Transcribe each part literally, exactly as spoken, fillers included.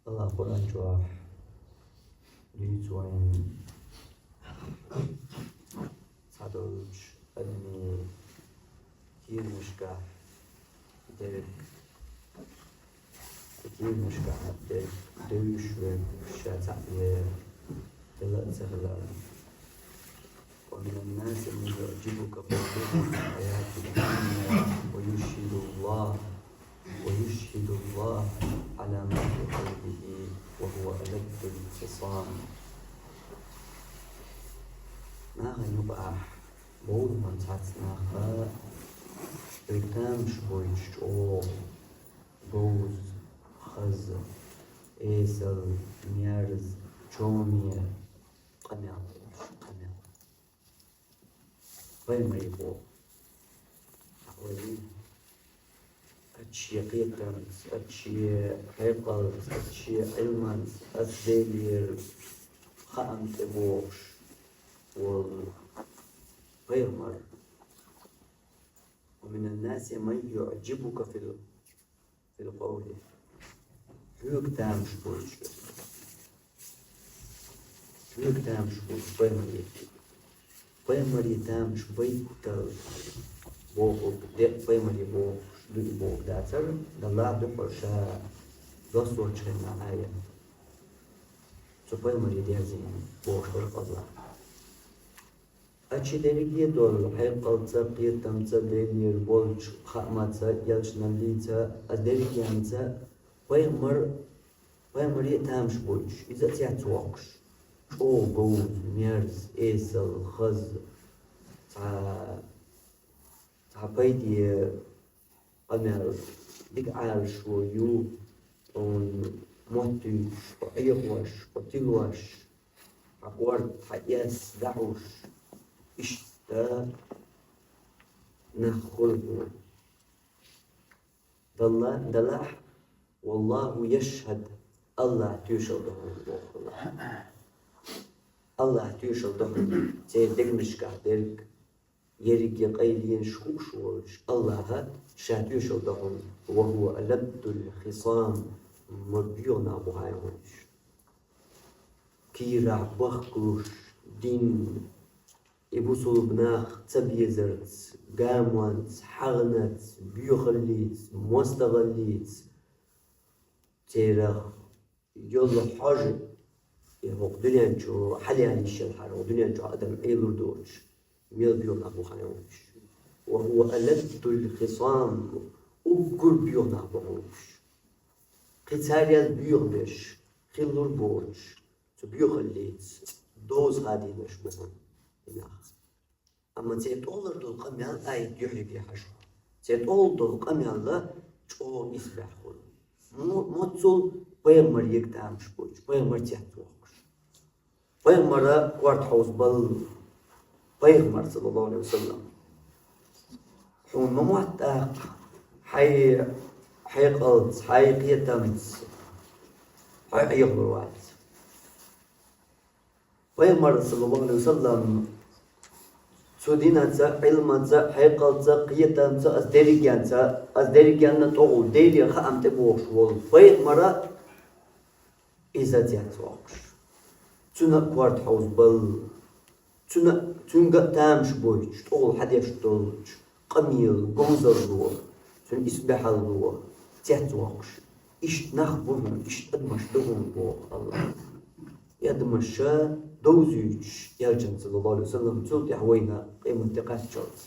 Аллахь Къуръан чохь дуьйцу вайн цхьадолчу адамийн кеманашкахь дерг, кеманашкахь дерг девзаш верг ша цхьаъ вер хила а ца хила а. ومن الناس من يعجبك قوله في الحياة الدنيا ويشهد الله ويشهد الله على ما في قلبه وهو ألد الخصام. Нахана юкъахь бовла хьуна цхьацца нах, уьш тамаш бойтуш чӀогӀа говза, хаза, эсала, мерза, чоме къамел, къамел. Пайхамаре боху: «Ас шен кхетамца, ас шен хьекъалца, ас шен Ӏилманца, ас Делера хаам тӀе бохуш волу пайхамар». ومن الناس من يعجبك في في القول. Хьоьга тамаш бойтуш. Хьоьга тамаш бойтуш пайхамаре. Пайхамаре тамаш байтал бохург, декъа пайхамаре бохуш ду и бохург дацара, Далла дуьхьал ша доссочу хенахь аят. Цу пайхамаре дерзийна бохуш дара Аллахь. Ас шен дерриге долу хьекъалца, кхетамца, Делера болчу хаамца, элчаналлица, ас дерригенца пайхамар, пайхамаре а тамаш бойтуш, иза а цецвоккхуш, чӀогӀа говза, мерза, эсала, хаза, цхьа, цхьа пайде къамел дика Ӏалашо ю, хьуна моттуьйтуш, хьо Ӏехош, хьо тилош, хьан корта, хьан эс дӀахьуш, иштта нах хуьлу хьуна. Далла, далахь, «Валлаху яшхьад», Аллахь тоьшалла до хьуна боху Аллахь. Аллахь тоьшалла до хьуна церан дегнашкахь дерг. Ерриге къайленаш хууш волчу Аллахьа ша тоьшалла до хьуна, «ва хӀува аладдул хисам», ма боьха нах бу хьайна хьуна уьш. Кийрахь бахкалуш, дин, и бусулба нах цабезарца, гамонца, хьагӀнаца, боьхаллица, мостагӀаллица, церах йолу хьожа, и хӀокху дуьнен чу хьалаяьлла йиш йолу хьара, хӀокху дуьнен чохь адам Ӏелур доцуш, мел боьха нах бу хьайна уьш. «Ва хӀува аладдул хисам», уггар боьха нах бу хьуна уьш. Кхин царел боьха беш, хиллур боцуш, цу боьхаллица довза хадийнарш бу хьуна и нах. Амма церан тӀехула долу къамел аят юьхьиг яхьаш. Церан тӀехула долу къамел чӀогӀа исбаьхьа хуьлу. Мо-, моццул пайхамар ерг тамаш бойтуш, пайхамар цецвоккхуш. Пайхамара корта хьовзабалла, пайхамар, саллаллаху алейхи ва саллям. Хьуна ма мотта тӀаккха, хьайн хьекъалца, хьайн кхетамца, хьо Ӏехалур вац. Пайхамар, саллаллаху алейхи ва саллям, цу динца, Ӏилманца, хьекъалца, кхетамца, ас дерригенца, ас дерригенна тӀехула Делера хаам тӀе бохуш волу пайхамара иза цецвоккхуш. Цуьнан а корта хьовзабалла, цуьнан, цуьнга а тамаш бойтуш, тӀехула хьан деш долчу къамелан говзалло, цуьнан исбаьхьалло цецвоккхуш. Иштта нах бу хьуна, иштта адамаш ду хьуна боху Аллахьа. И адамаш довзуьйтуш, элчанца, саллаллаху алейхи ва саллям, цул тӀаьхьа вайна къематде кхаччалц.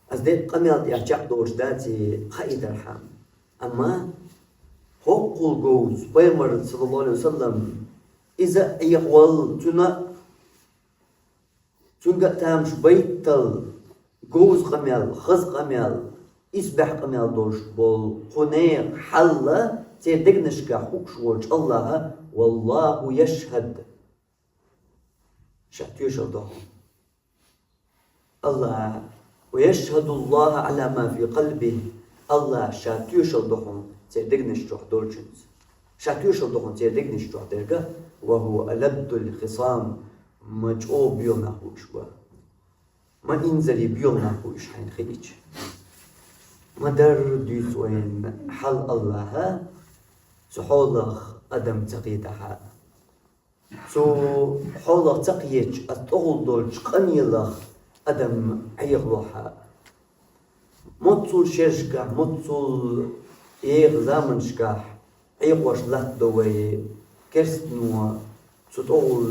Ас дерриг къамел тӀехь чекхдолуш дац и хаийдархьама. Амма хӀоккхул говза пайхамар, саллаллаху алейхи ва саллям, иза а Ӏехавалла, цуьнан, цуьнга а тамаш байтал, говза къамел, хаза къамел, исбаьхьа къамел долуш болу кху нехан хьал церан дегнашкахь хууш волчу Аллахьа, «Валлаху яшхьад», ша тоьшалла до хьуна. Аллахь, «ва яшхьадуллаху Ӏала ма фи къалбихи», Аллахь ша тоьшалла до хьуна церан дегнаш чохь долчуьнца. Ша тоьшалла до хьуна церан дегнаш чохь дерг, «ва хӀува аладдул хисам», ма чӀогӀа боьха нах бу уьш бан. Ма инзаре боьха нах бу уьш хьайна хиъча. Ма дарра дуьйцу вайна хьал Аллахьа, Цу хьолах адам ца кхетахьа. Цу хьолах ца кхетача, ас тӀогӀул долчу къамелах адам Ӏехалохьа. Моццул шерашкахь, моццул еха заманашкахь Ӏехош латтадо вай керстано цу тӀогӀул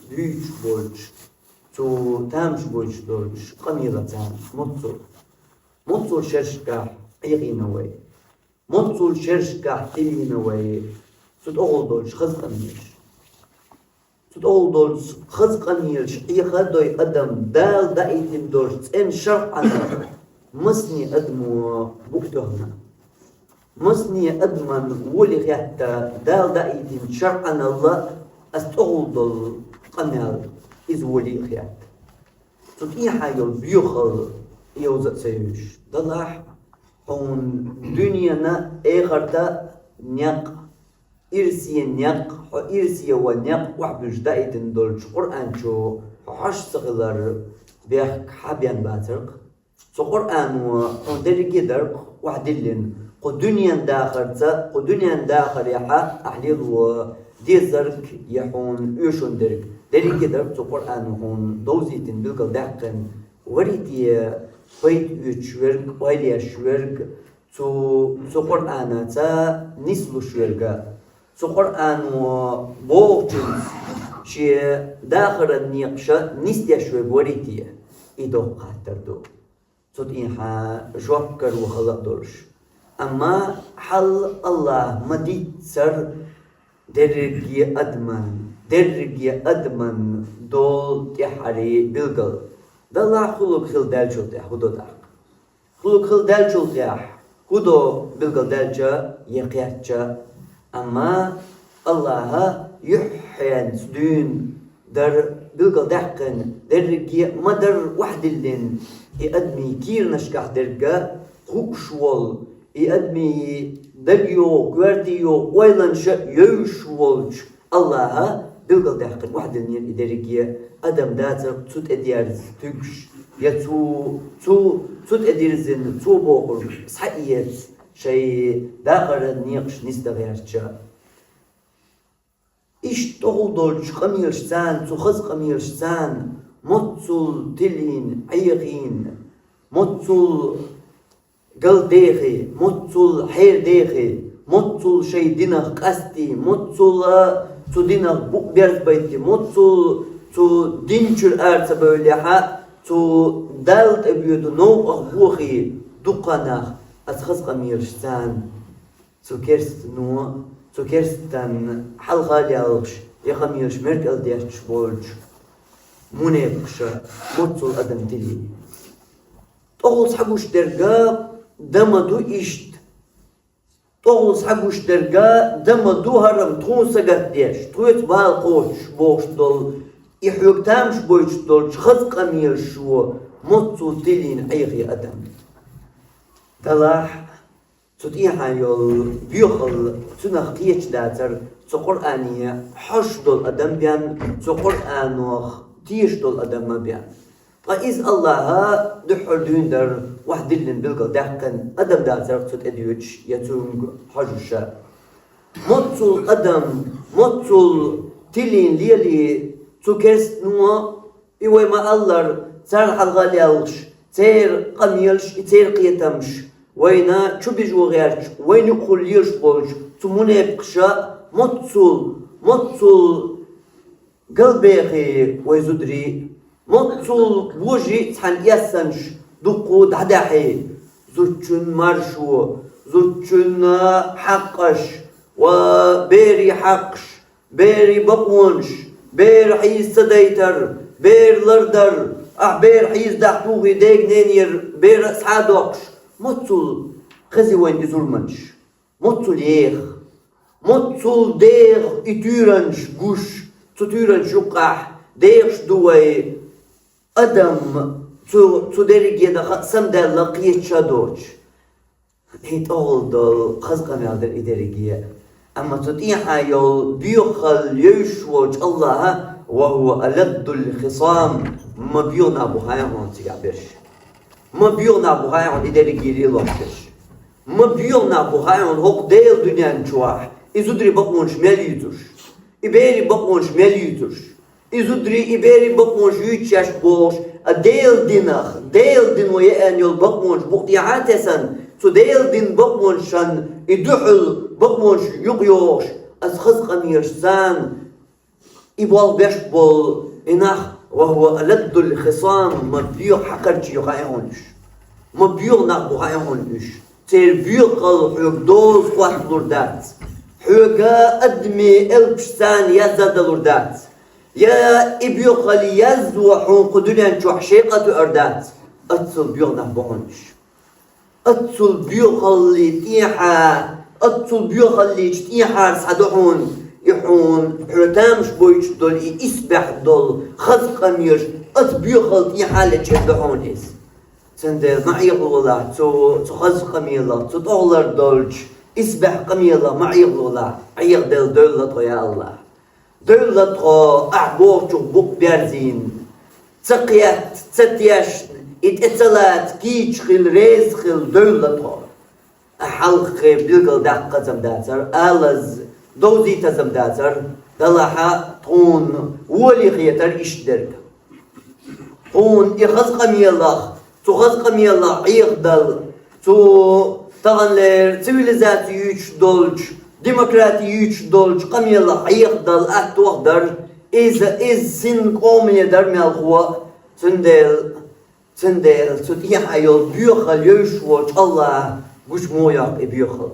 дуьйцуш болчу, цу тамаш бойтуш долчу къамелаца моццул. Моццул шерашкахь Ӏехийна вай. Моццул шерашкахь тилийна вай цу тӀогӀул долчу хаза къамелаш. Цу тӀогӀул долчу хаза къамелаш Ӏехадой адам Дала даийтина долчу цӀена шарӀанах масане адамо букъ тоьхна. Масане адаман воле хетта Дала даийтина шарӀаналла ас тӀогӀул долу къамел иза воле а хетта. Цу тӀехьа йолу боьхалла йовза а ца йовзуш. Далахь хьуна дуьненан, эхартан некъ, ирсе некъ, хьо ирсе ван некъ охьабуьжуш даийтина долчу Къуръан чу хьо хьожуш ца хилар бехк хьан бен бацара-кх. Цу Къуръано хьуна дерриге а дара-кх охьадиллина, кху дуьненан дахарца, кху дуьненан дахарехьа ахь лело дезарг я хьуна оьшун дерг, дерриге а дара-кх цу Къуръано хьуна довзийтина, билгалдаьккхина. Варий те пайда оьцуш верг, ойла еш верг, цу, цу Къуръанаца нислуш верг, цу Къуръано бохучуьнца шен дахаран некъаш нисдеш верг варий те? И доккха хаттар ду. Цу тӀехьа жоп каро хала а долуш. Амма хьал Аллахьа ма дийццара дерриге адаман, дерриге адаман долу тӀаьххьара билгал. Далахь хӀуллакх хила даьллачул тӀехь хӀун до тӀаккха? ХӀуллакх хила даьллачул тӀехь хӀун до билгалдаьлча я кхетча? Амма Аллахьа юьхьанца дуьйна дара билгалдаьккхина, дерриге а ма-дарра охьадиллина, и адамийн кийранашкахь дерг а хууш волу, и адамийн дага йогӀу, коьрта йогӀу ойланаш а йовзуш волчу Аллахьа билгалдаьккхина охьадиллинера и дерриге а. Адам дацара цу тӀе дерза туьгуш, я цу, цу, цу тӀе дирзина цо бохург схьаэца шайн дахаран некъаш нисдан гӀерташ. Иштта тӀогӀул долчу къамелашца, цу хаза къамелашца моццул тилийна, Ӏехийна, моццул галдехи, моццул хьерадехи, моццул шайн динах къастий, моццул а цу динах букъ берзабайти, моццул цу дин чуьра ара ца бевллехьа, цу Далла тӀе боьду новкъах бохий дуккха нах, аса хаза къамелашца. Цу керстано, цу керстан хьалха а лелхаш, я къамелаш меркӀалдетташ болчу мунепакъаша моццул адам тилийна. ТӀогӀул схьагуш дерг а дан ма ду иштта. ТӀогӀул схьагуш дерг а дан ма ду хӀара-м тхуна сагатдеш, тхоьца бала кхочуш бохуш долу, и хьоьга тамаш бойтуш долчу хаза къамелашо моццул тилийна Ӏехий адам. Далахь цу тӀехьа йолу боьхалла цунах кхеташ дацара цу Къуръане хьожуш долу адам бен, цу Къуръанах тешаш долу адам ма бен. Ткъа иза Аллахьа дуьххьара дуьйна дара охьадиллина, билгалдаьккхина, адам дацара цу тӀе доьдуш я цуьнга хьожуш а. Моццул адам, моццул тилийна лелий цу керстано, и вай ма-аллара, царна хьалха а лелхаш, церан къамелаш, и церан кхетамаш вайна чу бижо гӀерташ, вайна юкъахула лелаш болчу цу мунепакъаша моццул, моццул галбехий вай зударий, моццул божий цхьаьна эссанаш дуккха дӀадахьий, зудчун маршо, зудчун хьакъаш ва берийн хьакъаш, берийн бакъонаш, бер хьийза ца дайтар, бер лардар, ахь бер хьийзадахь тухий дега-ненера бер а схьа а доккхуш, моццул хези вайна и зуламаш, моццул еха, моццул деха и туьйранаш гуш, цу туьйранаш юккъахь дехаш ду вай адам, цу, цу дерриге даха а самадаьлла кхеташ а доцуш. И тӀогӀул долу хаза къамел дара и дерриге а. Амма цу тӀехьа йолу боьхалла йовзуш волчу Аллахьа: «Ва хӀува аладдул хисам». Ма боьгӀна бу хаьий хьуна цигахь берш. Ма боьгӀна бу хаьий хьуна и дерриге лелош берш. Ма боьгӀна бу хаьий хьуна хӀокху Делан дуьнен чохь И зударий бакъонаш мел юьйцурш, и берий бакъонаш мел юьйцурш, и зударий, и берий бакъонаш юьйцуш яш болуш, а Делан динах, Делан дино яьхна йолу бакъонаш букъа тӀехьа а тесна, цу Делан динан бакъонашна и дуьхьал бакъонаш юкъайохуш, аса хаза къамелаш царна и болх беш болу и нах, ва хӀува аладдул хисам, ма боьха хьакхарчий ю хаьа хьуна уьш. Ма боьха нах бу хаьа хьуна уьш. Церан боьхалла хьоьга доза хӀотталур дац. Хьоьга адамийн элпаш царна яздан далур дац. Я и боьхалла яздан хьуна кху дуьнен чохь шайн къа тоьар дац. Аццул боьха нах бу хьуна уьш. Аццул боьхаллин тӀехьа, аццул боьхаллича тӀехьара схьа ду хьуна, и хьуна хьоьга тамаш бойтуш долу и исбаьхьа долу хаза къамелаш, ацу боьхалла тӀехьа лечкъина ду хьуна иза. Цундела ма Ӏехалолахь цу, цу хаза къамелах, цу тӀехула долчу исбаьхьа къамелах ма Ӏехалолахь, Ӏехаделла девлла тхо, я АллахӀ. Девлла тхо, ахь бохучух букъ берзийна, ца кхетта, ца тешна, и тӀе ца лаца, кийча хила, реза хила девлла тхо. Ахь хьалххе билгалдаккха хазам дацара, алаза довзийта хазам дацара, делахь а тхуна волий хетара иштта дерг. Тхуна и хаза къамелах, цу хаза къамелах Ӏехадала, цу таханлера цивилизаци юьйцуш долчу, демократи юьйцуш долчу къамелах Ӏехадала атта ваха дара, иза, иза син къомане дара мелхо а, цундела, цундела цу тӀехьа йолу боьхалла йовзуш волчу АллахӀа гучу ма йоккху и боьхалла.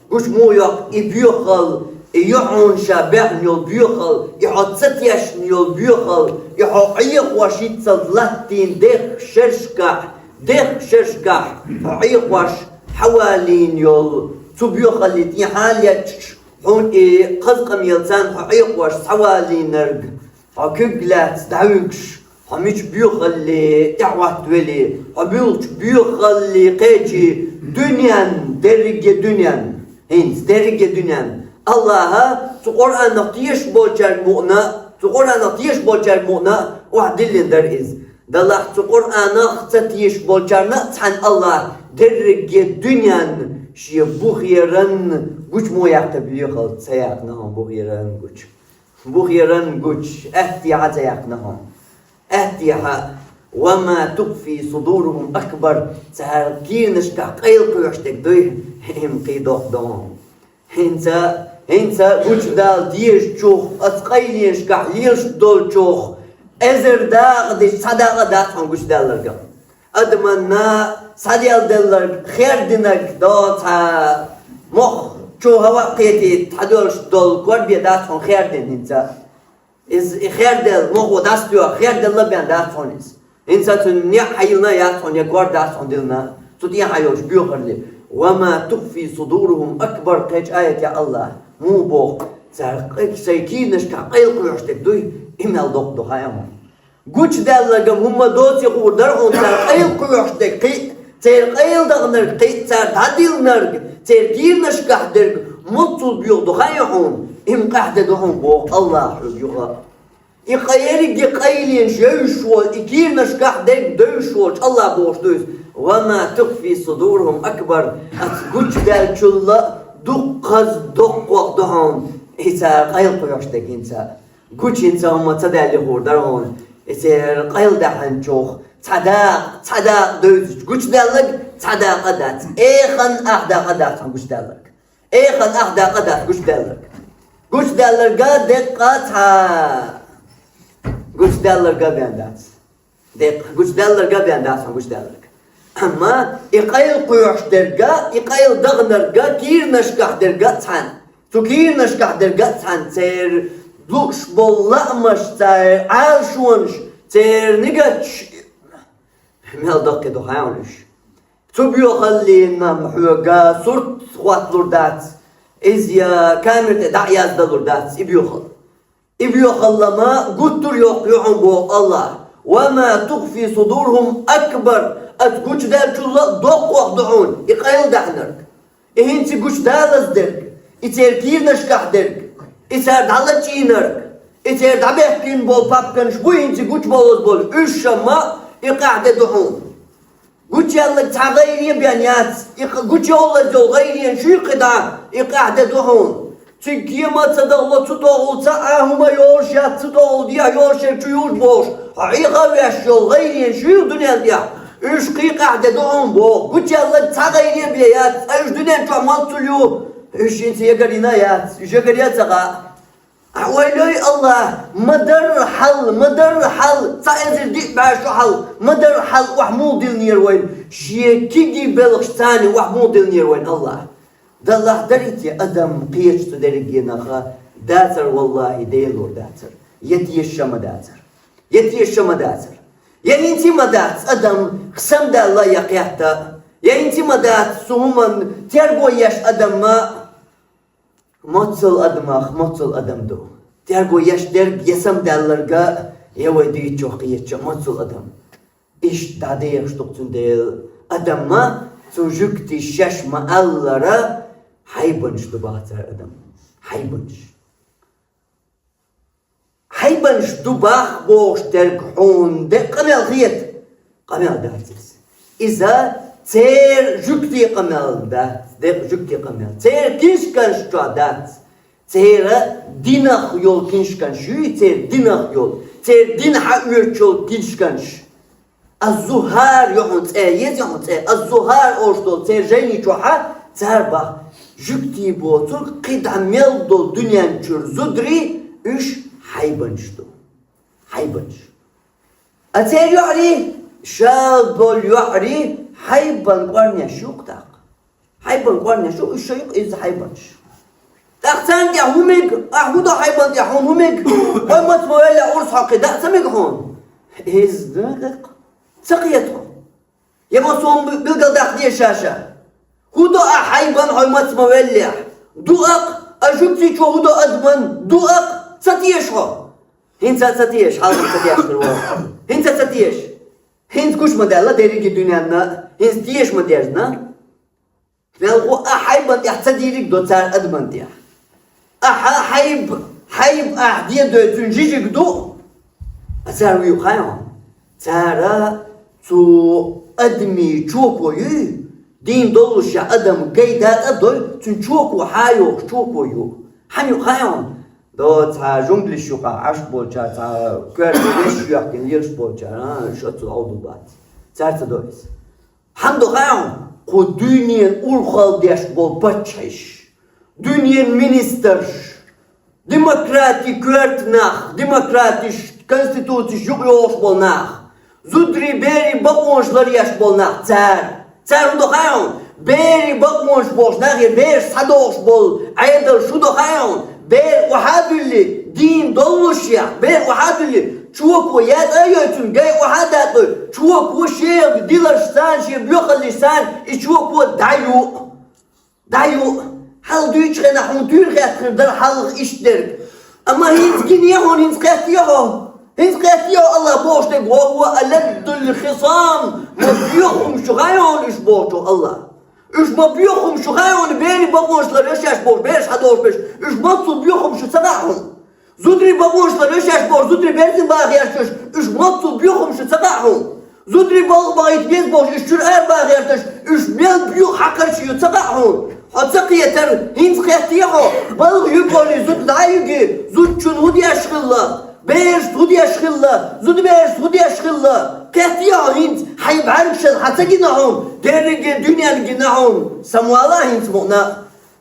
Гучу ма йоккху и боьхалла, и ю хьуна ша баьхна йолу боьхалла, и хьо ца тешна йолу боьхалла, и хьо Ӏехош йиццалц латтийна дехха шерашкахь, дехха шерашкахь хьо Ӏехош хьавалийна йолу цу боьхаллин тӀехьа лечкъаш, хьуна и хаза къамел царна хьо Ӏехош схьавалийнарг, хьо куьг лаьцна дӀавуьгуш, хьо мича боьхалле тӀаьхьахӀоттавелли, хьо муьлхачу боьхалле кхечи дуьненна, дерриге дуьненна, хӀинца дерриге дуьненна. АллахӀа цу Къуръанах тешаш болчаьрга мукъана, цу Къуръанах тешаш болчаьрга мукъана охьадиллина дара иза. Делахь цу Къуръанах ца тешаш болчарна а цхьаьна АллахӀа дерриге дуьненна шен бухеран гучу ма яккха боьхалла ца яьккхина хьуна, бухеран гучу. Бухеран гучу, аьттехьа ца яьккхина хьуна. Аьттехьа, ва ма тухфи судурухум акбар, цара кийранашкахь къайла кхоьхьуш дерг дуй, и ма кхин доккха ду хьуна. ХӀинца, хӀинца гучудала дезачух, оцу къайленашкахь лелаш долчух эзар дакъа дича, цхьа дакъа дац хьуна гучудаьлларг. Адамна схьаделладелларг, хердинарг до цхьа мох чу хӀаваъ кхетийта схьадоьллуш долу кор бен дац хьуна хердина хӀинца. Иза и херделла, мохо дӀасадоьгӀна, херделла бен дац хьуна иза. ХӀинца цуьнан неӀ хьайиллина а яц хьуна, я кор дац хьуна диллина. Цу тӀехьа йолуш боьхалле. Ва ма тухфи судурухум акбар, кхечу аятехь АллахӀа муха боху, цара къа-, шайн кийранашкахь къайла кхоьхьуш дерг дуй, и мел доккха ду хаьа хьуна. Гучудаьлларг-м хӀумма доций хуур дара хьуна, цара къайла кхоьхьуш дерг кхин а, церан къайла даханарг кхин а, цара дӀадиллинарг, церан кийранашкахь дерг муьлхачул боьха ду хаьа хьуна, и ма къаьхьа де ду хьуна боху АллахӀа хьоьга юха. И къа-, ерриге къайленаш йовзуш волу, и кийранашкахь дерг девзаш волчу АллахӀа бохуш ду иза: «Ва ма тухфи судурухум акбар», аса гучудаьллачул а дуккхаза доккхох ду хьуна, и цара къайла кхоьхьуш дерг хӀинца. Гучу хӀинца хӀумма ца даьлла хуур дара хьуна, и церан къайладаьхьначух цхьа дакъа, цхьа дакъа девзачу гучудаьлларг цхьа дакъа а дац, эхан ах дакъа а дац хьуна гучудаьлларг. Эхан ах дакъа а дац гучудаьлларг. Гучудаьлларг а деккъа цхьа, гучудаьлларг а бен дац. Деккъа, гучудаьлларг а бен дац хьуна гучудаьлларг. Амма и къайла кхоьхьуш дерг а, и къайла даханарг а, кийранашкахь дерг а цхьаьна. Цу кийранашкахь дерг а цхьаьна, церан лууш болу лаамаш, церан Ӏалашонаш, церан нигаташ мел даккхий ду хаьа хьуна уьш. Цу боьхаллина-м хьоьга сурт хӀотталур дац, иза я камера тӀе дӀа а яздалур дац и боьхалла. И боьхалла-м гуттар а йоккха ю хьуна боху АллахӀа. «Ва ма тухфи судурухум акбар», аса гучудаьллачул а доккхох ду хьуна и къайладаьхьнарг. И хӀинца гучудалаза дерг, и церан кийранашкахь дерг, и цара дӀалачийнарг, и церан дӀабаьхкина болу папканаш буй хӀинца гучубалаза болу, уьш-м и къаьхьа де ду хьуна. Гучуяьлларг цхьа гӀайре а бен яц, и кх-, гучуйовлаза йолу гӀайренаш ю кхидӀа, и къаьхьа де ду хьуна. Цига кема ца дахало, цу тӀа гӀолла цхьа а хӀума йолуш яц, цу тӀа гӀолла дехьа йолуш ерг чу юуш бохуш, хьо Ӏеха а веш йолу гӀайренаш ю дуьнен тӀехь. Уьш кхин къаьхьа де ду хьуна боху. Гучуяьлларг цхьа гӀайре а бен яц, ткъа уьш дуьнен чохь маццул ю? Уьш хӀинца ягарйина а яц, уьш ягаръян а ца хаьа. Ахьа ойла йой, Аллах, ма-дарра хьал, ма-дарра хьал, цхьа эзар диъ бӀе шо хьал, ма-дарра хьал, охьа муха диллинера вайна? Шен кегий белхаш царна охьа муха диллинера вайна Аллах? Даллахь, дарий те адам кхечу цу дерригенах дацар, валлахӀи, Дела лур дацар. Я теша ма дацар. Я теша ма дацар. Я хӀинца а ма дац адам хӀусамдаьлла я кхетта. Я хӀинца а ма дац цу хӀуманна терго еш адам ма. Моццул адамах, моццул адам ду. Терго еш дерг я самдаьлларг, я вай дуьйцучух кхеташ моццул адам. Иштта дӀадехаш ду-кх цундела адам ма, цу жуьгтий шаьш ма-аллара, хьайбанаш ду бах цара адам. Хьайбанаш. Хьайбанаш ду бах бохуш дерг хьуна декъа къамел хета? Къамел дац иза. Иза церан жуьгтийн къамел дац, декъа жуьгтийн къамел. Церан книшканаш чохь дац. Церан динах йолу книшканаш юй, церан динах йолу, церан дин хьаоьцуш йолу книшканаш. Аз-Зухар ю хьуна цӀе, еза ю хьуна цӀе. Аз-Зухар олуш долу церан жайни чохьа цара бах, жуьгтий боцург кхидӀа мел долу дуьнен чуьра зударий, уьш хьайбанаш ду. Хьайбанаш. А церан йоӀарий, шал болу йоӀарий, хьайбан кӀорнеш ю-кх тӀаккха. Хьайбан кӀорнеш ю, уьш шо ю-кх иза хьайбанаш. ТӀаккха царна тӀехь хӀун мега? Ахь хӀун до хьайбан тӀехь хьуна, хӀун мега? Хьо маца ма веллехь, урс хьокхий даа ца мега хьуна? Иза ца кхета хьо. Я ма суна билгалдаккха деза ша-ша. ХӀун до ахь хьайбан хьо маца ма веллехь? Ду аккха, а жуьгтичо хӀун до адаман? Ду аккха, ца теша хьо. ХӀинца а ца теша, хьалха ца теша хир вара. ХӀинца а ца теша. ХӀинца гуш ма даьлла дерриге дуьненна, хӀинца теша ма дезна. Мелхо а хьайбан тӀехь ца дийриг до цара адаман тӀехь. Ахьа хьайб, хьайб ахь дедой цуьнан жижиг ду, а цара вуьйху хьайна. Цара цу адамийн чоко юй, дийна доллушехь адам гай датӀа а дой, цуьнан чоко хьа йохуш чоко ю. Хьан ю хьайна? До цхьа жунгулиш юкъахь Ӏаш болчара, цхьа коьрта веш йоьхкина лелаш болчара, а, шу цу Ӏовду бац. Цара ца до иза. Хьан ду хаьий хьуна? Кху дуьненан урхалла деш болу паччахьаш, дуьненан министрш, демократин коьрта нах, демократиш, конституцеш юкъайохуш болу нах, зударий, берийн бакъонаш ларъеш болу нах, цара. Цара хӀун до хаьий хьуна? Берийн бакъонаш бохуш нах, я бераш схьадохуш болу Ӏедал шу до хаьий хьуна? Бер охьа а дуьллий, дийна доллушехь, бер охьа а дуьллий, чоко ятӀа а йой цуьнан, гай охьа а датӀой, чоко шега диларш царна, шен боьхаллиш царна, и чоко дӀаю. ДӀаю. Хьалха дуьйцучу хенахь хьуна туьйра хетта хир дара хьалха иштта дерг. Амма хӀинца гине хьуна, хӀинца кхетте хьо. ХӀинца кхетте хьо, Аллах бохуш дерг: «Ва хӀува аладдул хисам». Ма боьха хӀума шу хаьий хьуна уьш бохучух Аллах. Уьш ма боьха хӀума шу хаьий хьуна, берийн бакъонаш ларъеш бохуш, бераш схьадохуш берш. Уьш массо а боьха хӀума шу ца хаьа хьуна. Зударийн бакъонаш ларъеш бохуш, зударий берзина баха гӀерташ, уьш массо а боьха хӀума шу ца хаьа хьуна. Зударий балха бахийта беза бохуш, уьш чуьра ара баха гӀерташ, уьш мел боьха хьакхарш ю ца хаьа хьуна. Хьо ца кхетара, хӀинца кхетте хьо, балха юьгур ю, зуда дӀа а юьгий, зудчунна хӀун деш хилла, берашна хӀун деш хилла, зудаберашна хӀун деш хилла. Кхетте хьо хӀинца, хьайн бӀаьргашна хьан ца гина хьуна, дерриге дуьненна гина хьуна, самавала хӀинца мукъана.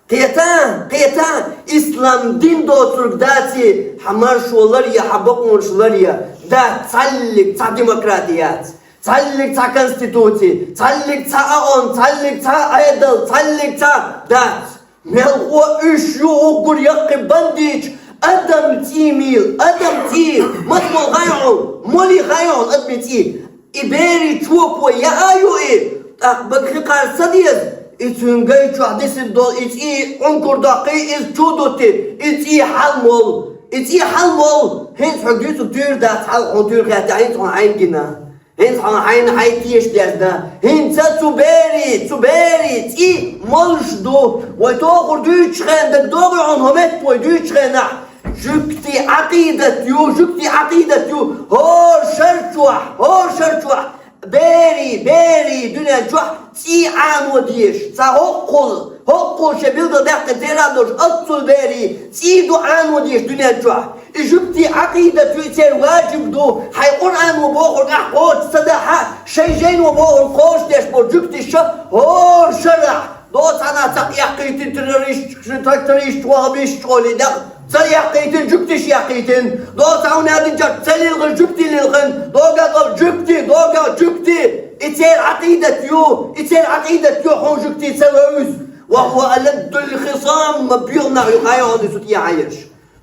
Кхета, кхета, ислам дин доцург даций, хьан маршо ларъян, хьан бакъонаш ларъян, дац, цхьаллиг цхьа демократи яц, цхьаллиг цхьа конституци, цхьаллиг цхьа ООН, цхьаллиг цхьа Ӏедал, цхьаллиг цхьа дац. Мелхо уьш ю уггар яккхий бандиташ, адам цӀий мийла, адам цӀий, маца молу хаьий хьуна, молий хаьий хьуна адамийн цӀий? И берийн чоко яа ю и, тӀаккха бага хи кхарса ца деза, и цуьнан гай чохь дисина долу и цӀий Ӏункар доккхий, иза чу а дутти, и цӀий хьалмолу, и цӀий хьалмолу, хӀинца хьо дуьйцург туьйра дац, хьалха хьуна туьйра хетта, хӀинца хьуна хьайна гина, хӀинца хьуна хьайна хьайн теша дезна, хӀинца цу берийн, цу берийн цӀий молуш ду, вай тохур дуьйцучу хенахь дага догӀий хьуна хӀо метта вай дуьйцучу хенахь, Жуьгтийн Ӏакъидат ю, жуьгтийн Ӏакъидат ю, хӀора шар чохь, хӀора шар чохь, берийн, берийн дуьнен чохь цӀий Ӏано дезаш, цхьа хӀоккхул, ХӀокхо шоай билггал даьккхина церан долуш оццул берий цӀий ду Ӏано деш дуьнен чохь. И жуьгтийн Ӏакъидат ю, и церан важиб ду, хьайн Къуръано бохург ахь кхочуш ца дахь а, шайн жайно бохург кхочушдеш болу жуьгташа хӀора шарахь доцу хьанна ца кхайкхийтина террорист, террорист, ваххабист олий дакъа. Ца яьккхийтина, жуьгтиш яьккхийтина. Доцу хьуна динчохь ца лилхина, жуьгти лилхина. Догахь долу жуьгти, догахь жуьгти. И церан Ӏакъидат ю, и церан Ӏакъидат ю, хьуна жуьгти ца вевза. Ва хӀува аладдул хисам, ма боьха нах ю хьайгӀа цу тӀехьа еш.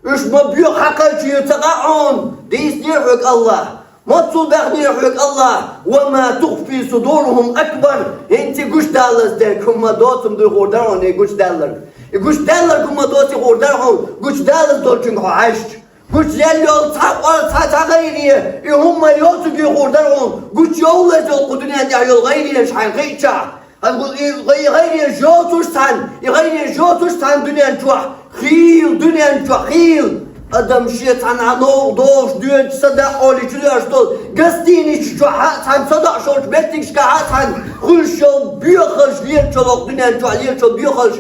Уьш ма боьха хьакхалча ю ца къа хьуна, дийцинера хьоьга АллахӀа. Маццул баьхнера хьоьга АллахӀа, ва ма тухфи судурухум акбар, хӀинца гучудаллалц дерг хӀума доцург дуй хуур дара хьуна и гучудаьлларг. И гучудаьлларг хӀума доций хуур дара хьуна, гучудаллалц долчуьнга хьо хьаьжча. Гучудаьлла йолу цхьа къа, цхьа, цхьа гӀайре, и хӀума йоцург дуй хуур дара хьуна, гучуйовллалц йолу кху дуьнен тӀехь йолу гӀайренаш хьайна хиъчахь. Хан гу-, и гӀай-, гӀайренаш йоцуш цхьаьна, и гӀайренаш йоцуш цхьаьна дуьнен чохь, хийла дуьнен чохь, хийла. Адам шен цхьана новкъа догӀуш доьдучу садаӀа олий чу доьжуш долу гостиницаш чохь а цхьаьна, садаӀа шолчу меттигашкахь а цхьаьна, хуьлуш йолу боьхалш лелачу хӀокху дуьнен чохь, лелачу боьхалш,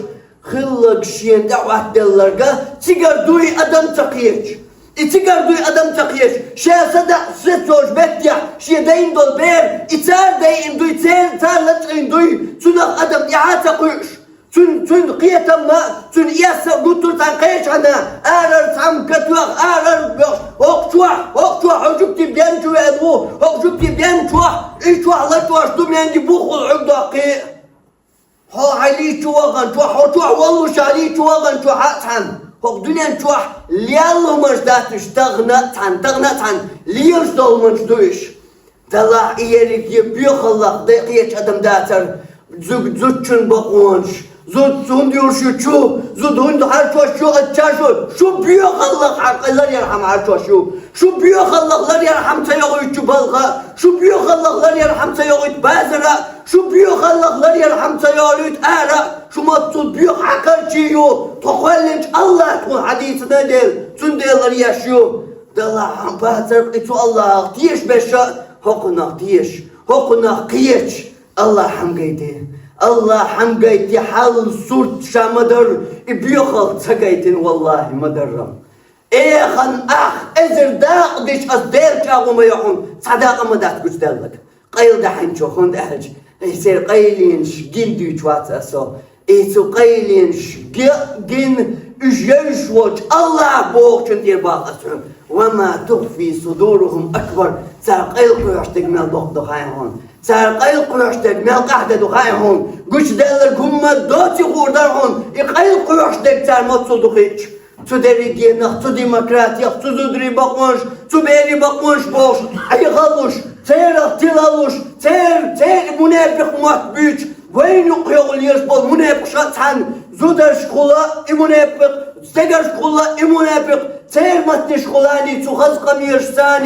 хилларг шена тӀе хӀоттаделларг а, цигара дуй адам ца кхеташ. И цигара дуй адам ца кхеташ, шен садаӀа сецочу меттехь шен дайна долу бер, и цара дайина дуй, церан, цара лачкъийна дуй, цунах адам тӀаьхьа ца кхуьуш. Цуьнан, цуьнан кхетам а, цуьнан эс а гуттар а цхьаьна кхечхьана, арара цхьамма катоьхна, арара боьхуш, хӀокху чохь, хӀокху чохь хьо жуьгти бен чу веана ву, хӀокху жуьгти бен чохь, и чохь лачкъош ду, менги буххула хьуьгдоккхий. Хьо хьалийча вахана чохь, хьо чохь воллушехь лийча вахана чохь а цхьаьна, хӀокху дуьнен чохь лелла хӀуманаш дац уьш, тахана а цхьаьна, тахана а цхьаьна лелаш долу хӀуманаш ду уьш. Делахь и ерриге боьхаллах декъечу адам дацара, зу-, зудчун бакъонаш, зуда хӀунда юьлуш ю чу, зуда хӀунда хьарчош ю, ачча шу, шу боьхаллах хьан-, ларъярхьама хьарчош ю, шу боьхаллах ларъярхьама ца йогӀуьйту чу балха, шу боьхаллах ларъярхьама ца йогӀуьйту базара, шу боьхаллах ларъярхьама ца йолуьйту ара, шу маццул боьха хьакхарчий ю, тхо кхоьллинчу АллахӀа тхуна хьадийцина дела, цундела ларъеш ю. Делахь хьан бацара и цу АллахӀах тешаш берш а, хӀокхунах теша, хӀокхунах кхеташ, АллахӀа хьамгайде. АллахӀа хьамгайде, хьал сурт ша ма дарра, и боьхалла ца гайтина, валлахӀи, ма дарра. Эхан ах эзар дакъа дича ас Делан чӀагӀо ма йо хьуна, цхьа дакъа ма дац гучудаьлларг. Къайладаьхьначух, хӀунда аьлча и церан къайленаш гина дуьйцуш вац аса. И цу къайленаш ге-, гина, уьш евзаш волчу АллахӀа бохучун тӀера боху аса хьуна. Ва ма тухфи судурухум акбар. Цара къайлакхоьхьуш дерг мел доккха ду хаьий хьуна. Цара къайлакхоьхьуш дерг мел къаьхьа ду хаьий хьуна. Гучудаьлларг хӀумма доций хуур дара хьуна, и къайлакхоьхьуш дерг цара маццул ду хиъча. Цу дерригенах, цу демократиях, цу зударийн бакъонаш, цу берийн бакъонаш бохуш, Ӏехалуш, церах тилалуш, цер-, церан мунепикъ мотт буьйцуш, вайна юккъехула езаш болу мунепикъаш а цхьаьна, зударшкахула и мунепикъ, стегаршкахула и мунепикъ, церан маттанашкахула а цу хаза къамелашца а,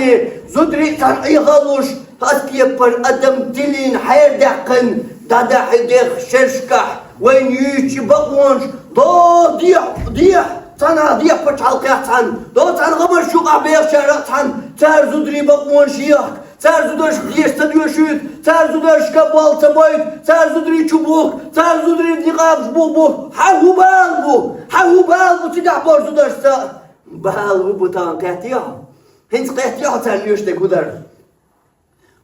зударий цхьаьна Ӏехалуш, хаза кепара адам тилийна хьерадаьккхина, дӀадахьа дех шершкахь, вайна юьйцучу бакъонаш, до дехьа, дехьа, цхьана дехьа пачхьалкхехь цхьаьна, до цхьаьна гӀамарш юкъахь бехачара а цхьаьна, цара зударийн бакъонаш ехка, цара зударшка деша ца доьшуьйту, цара зударшка болх ца бойту, цара зударий чу бухку, цара зударийн никъабаш бухбухку. Хьан хӀун бала бу? Хьан хӀун бала бу цигахь болчу зударшца? Бала хӀун бу тахана, кхетий хьо? ХӀинца кхетий хьо царна оьшург хӀун дара?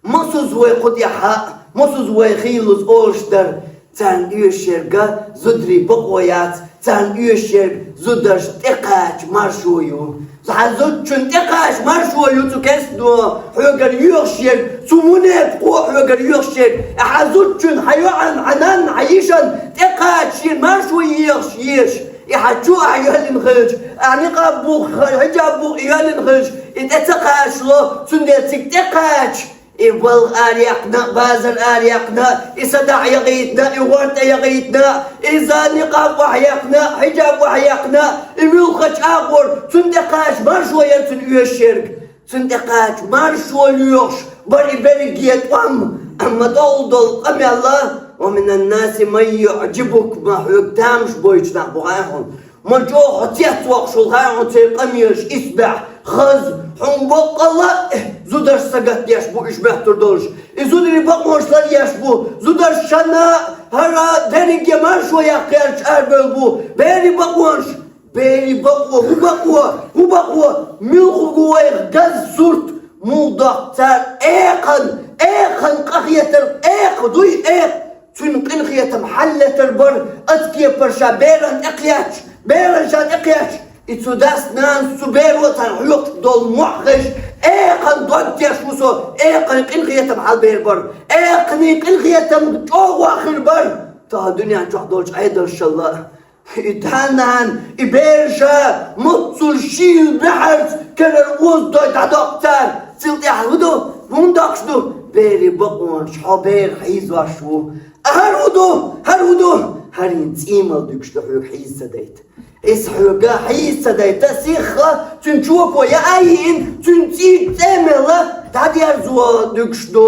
Масаза вай кху тӀехь а, масаза вай хийлаза олуш дара, царна оьшург а зударийн бакъо яц, царна оьшург зударшна тӀекхача маршо ю. Хьан зудчунна тӀекхача маршо ю цу керстано хьоьгара йоьхуш ерг, цу мунепикъо хьоьгара йоьхуш ерг, хьан зудчунна, хьан йоӀанна, хьан нанна, хьан йишанна тӀекхача шена маршо ехаш езаш. И хьан чу ахь йоьллина хилча, ахь никъаб буху, хьиджаб буху и йоьллина хилча, и тӀе ца кхачало, цундела цига тӀекхача, и балха араяьккхина, базар араяьккхина, и садаӀа яхийтина, и гӀортӀа яхийтина, иза никъаб охьаяьккхина, хьиджаб охьаяьккхина, и муьлххачу агӀор, цунна тӀекхача маршо яра цунна оьшуш ерг. Цунна тӀекхача маршо лоьхуш бара и берриге тӀом, амма тӀехула долу къамел а: «Ва минан наси ман юӀжибука», ма хьоьга тамаш бойтуш нах бу хаьий хьуна. Ма чӀогӀа хьо цецвоккхуш волу хаьий хьуна церан къамелаш исбаьхьа, хаза, хьуна боккъал а, Зударш сагатдеш бу уьш моттар долуш. И зударий бакъонаш ларъеш бу. Зударш шайна хӀара дерриге маршо яккха гӀерташ арабевлла бу. Берийн бакъонаш, берийн бакъо, хӀун бакъо, хӀун бакъо, муьлха хургва вайх газа сурт, муха доккху цара экхан, экхан къахетар, экха дуй, экха. Цуьнан къинхетам хьалалатар бара, оцу кепара ша берана тӀекхеташ, берана ша тӀекхеташ. И цу дас-нанас, цу беро царна хьоькхуш долу мохь хезаш, экхан дог теш ву со, экхан къинхетам хьалабер бара, экханийн къинхетам чӀогӀа хир бара. Тахана дуьнен чохь долчу Ӏедалшалла. И да-нана, и бераш а муьлххачу шийла баьхьарца карара озадой дӀадоккху цара. Цул тӀаьхьа хӀун ду? ХӀунда доккхуш ду? Берийн бакъонаш, хьо бер хьийзош ву. ХӀара хӀун ду? ХӀара хӀун ду? ХӀара хӀинца цӀиймал дуьгуш ду хьоьга хьийза ца дайта. Иза хьоьга хьийза ца дайта, сихха цуьнан чопо яа йиъна, цуьнан цӀий цӀе мелла, дӀадерзо дуьгуш ду.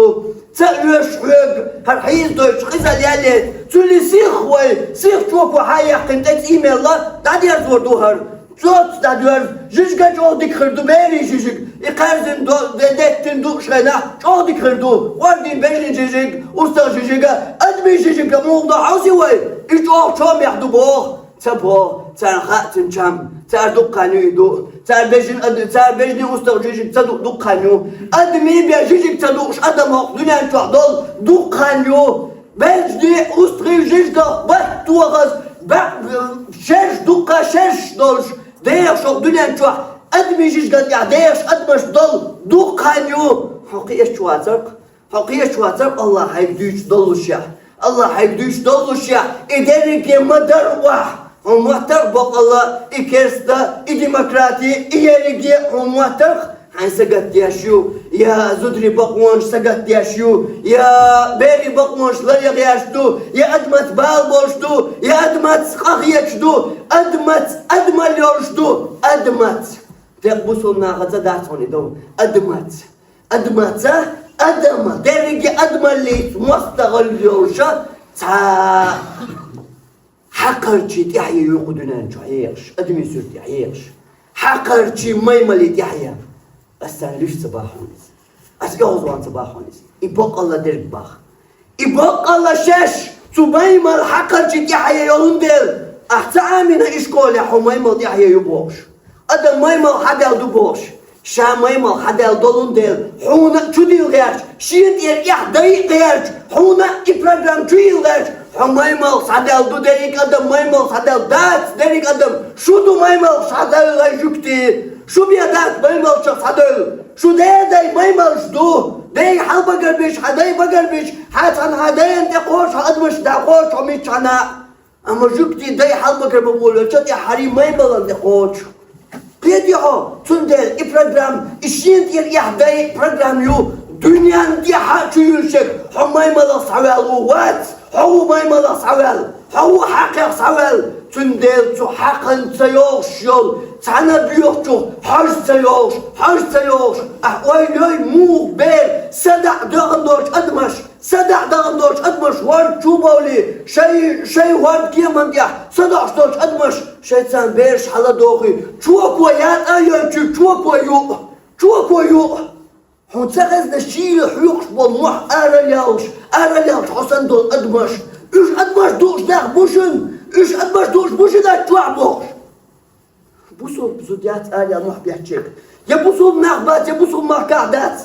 Ца оьшу хьоьга, хӀара хьийза дойтуш къизалла яллалц, цуьнан сих вай, сих чопо хьа а яьккхина тӀе цӀий мелла, дӀадерзор ду хӀара. Цо ца дӀадоьрзу, жижиг а чӀогӀа дика хир ду, берийн жижиг, и кхаьрзина до-, де-, деттина ду шайнахь, чӀогӀа дика хир ду, къордийн бежнийн жижиг, устагӀ жижиг а, адамийн жижиг а муха до хьовсий вай, и чӀогӀа чомехь ду боху. Ца боху, царна хаьа цуьнан чам, цара дукха хан ю и ду, цара бежнийн ад-, цара бежнийн устагӀ жижиг ца ду дукха хан ю. Адамийн бен жижиг ца дууш адам хӀокху дуьнен чохь долу дукха хан ю. Бежнийн устагӀийн жижигах батт тохаза, баьӀ-, шераш дукха шераш долуш, дехаш хӀокху дуьнен чохь адамийн жижиган тӀехь дехаш адамаш долу дукха хан ю. Хьо кхечу вацарх. Хьо кхечу вацара, Аллах хьайга дуьйцуш доллушехь, Аллах хьайга дуьйцуш доллушехь, и дерриге ма-дарра охьа, хьуна моттарх бакъалла, и керста, и демократи, и ерриге хьуна моттарх, хьайн сагатдеш ю, я зударий бакъонаш сагатдеш ю, я берийн бакъонаш ларъеш ду, я адамаца бала болуш ду, я адамаца къахеташ ду, адамаца адамалла йолуш ду, адамаца. Декъа бусулба нахаца дац хьуна и ду, адамаца. Адамаца, адам, дерриге адамаллица мостагӀалла йолуша цхьа хьакхарчий тӀаьхье ю кху дуьнен чу хьехаш, адамийн суьрте хьехаш. Хьакхарчий маймале тӀаьхье. Ас царна луьйш ца боху хьуна иза. Ас оьгӀазвахна ца боху хьуна иза. И бакъалла дерг боху. И бакъалла шаьш цу маймал хьакхарчий тӀаьхье йолун дела, ахь ца Ӏамийна и школехь хьо маймал тӀаьхье ю бохуш. Адам маймал хьадаьлла ду бохуш. Ша маймал хьадаьлла долун дела, хьуна а чу дилла гӀерташ, шен тӀера эхь дайа а гӀерташ, хьуна а и программа чу йилла гӀерташ, хьо маймалх схьадаьлла ду дерриг адам, маймалх схьадаьлла дац дерриг адам, шу ду маймалх схьадаьлла, жуьгтий, шу бен дац маймалчах схьадевлла. Шу дедай маймалш ду. Дай хьалбагар беш, хьан дай багар беш, хьан цхьана хьан дайна тӀе кхочу, хьан адамаш дӀакхочу, хьо миччахьана. Амма жуьгтий дай хьалбагар бан волавелча тӀе хьарий маймалан тӀе кхочу. Кхетий хьо, цундела и программа, и шен тӀера эхь дай программа ю, дуьнен тӀехь а чу юьллуш ерг, хьо маймалах схьаваьлла ву вац, хьо ву маймалах схьаваьлла. Хьо ву хьакхех схьаваьлла, цундела цу хьакхана ца йогӀуш йолу, цхьана а боьхачух хьожа ца йогӀуш, хьожа ца йогӀуш, ахь ойла йой, муха бер, садаӀа дахана долчу адамаш, садаӀа дахана долчу адамаш хӀорда чу а бовлий, шай, шай хӀорда кеман тӀехь садоӀуш долчу адамаш, шайца царна бераш хьаладохий, чопо ятӀа а йойтуш, чопо ю, чопо ю. Хьуна ца хезна шийла хьоькхуш болу мохь аралелхаш, аралелхаш хьо санна долу адамаш? Уьш адамаш дууш нах бу шуна? Уьш адамаш дууш бу шуна аьлла чохь бохуш? Бусулба зуда яц араяьлла мохь бетташ ерг. Я бусулба нах бац, я бусулба махкахь дац.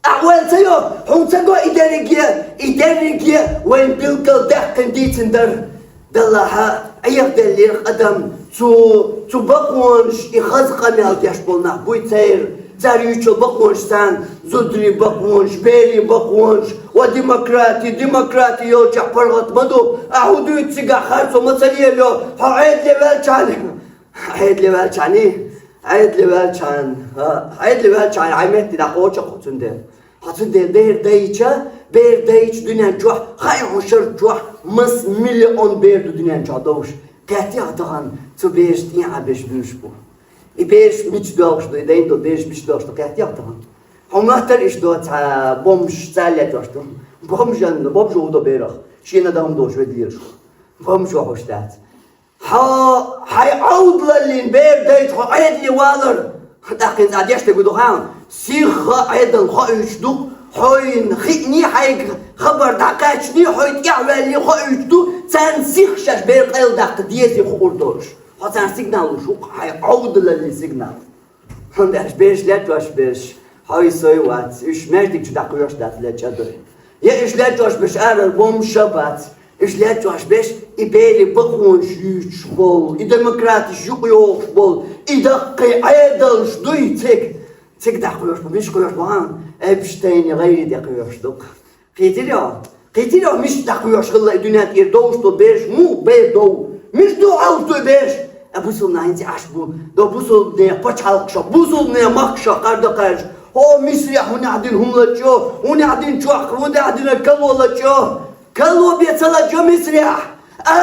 Ахь ойла ца йо, хьуна ца го и дерриге, и дерриге вайн билггал даьккхина дийцина дара. Даллахьа, Ӏехаделлера адам цу, цу бакъонаш и хаза къамел деш болу нах буй церан, цара юьйцу бакъонаш царна, зударийн бакъонаш, берийн бакъонаш, ва демократи, демократи йолчохь паргӀат ма ду, ахьа хӀун дуьйцу цигахь харцо ма ца лелайо, хьо Ӏедале ваьлчахьана, Ӏедале ваьлчахьана, Ӏедале ваьлчахьана, хьо Ӏедале ваьлчахьана, хьайн метте дӀакхочу хьо цундела. Хьо цундела бер дайча, бер дайча дуьнен чохь, хаьий хьуна шарчохь, маса миллион бер ду дуьнен чохь довш. Кхетий хьо тахана, цу бераш тӀехьа беш буьлуш бу. И бераш мича доьлхуш ду, и дайна долу бераш мича доьлхуш ду, кхетий хьо тахана. Хьо моттара иштта до цхьа бомж царна летош ду. Бомжан, бомжо хӀун до берах? Шена дан хӀума долуш ведлелаш. Бомжо хьуш дац. Хьо, хьайн Ӏовдалаллин бер дайча хьо Ӏедале валар, ТӀаккха цӀа деш дерг ду хьан? Сиха Ӏедал хоуьйтуш ду, хьойн хиъни хьайга хабар дӀакхаьчни, хьой тӀехваьлли хоуьйтуш ду, царна сиха шаьш бер къайладаккха дезий хуур долуш. Хьо царна сигнал луш ву-кх, хьайн Ӏовдалаллин сигнал. ХӀунда аьлча бераш лечкъош берш, хьой сой вац, уьш маьждиг чу дӀакхоьхьуш дац лечкъа дой. Я уьш лечкъош берш арара бомбаша бац, уьш лечкъош берш и берийн бакъонаш юьйцуш болу, и демократиш юкъайохуш болу, и даккхий Ӏедалш дуй цига. Цига дӀакхоьхьуш бу, мича кхоьхьуш бу хьан? Эпштайни гӀайре тӀе кхоьхьуш ду-кх. Кхийтира йо? Кхийтира йо, мича дӀакхоьхьуш хилла и дуьнен тӀера довш долу бераш, муха бер дов? Мича ду Ӏалуш ду и бераш? Ткъа бусулба нах хӀинца Ӏаш бу, до бусулба нехан пачхьалкхашах, бусулба нехан махкашах кхардакхаьржа. ХӀо Мисрехь хӀунехь дина хӀума лачкъо, хӀунехь дина чохь, хӀунехь дина кало лачкъо. Кало бен ца лачкъо Мисрехь. А,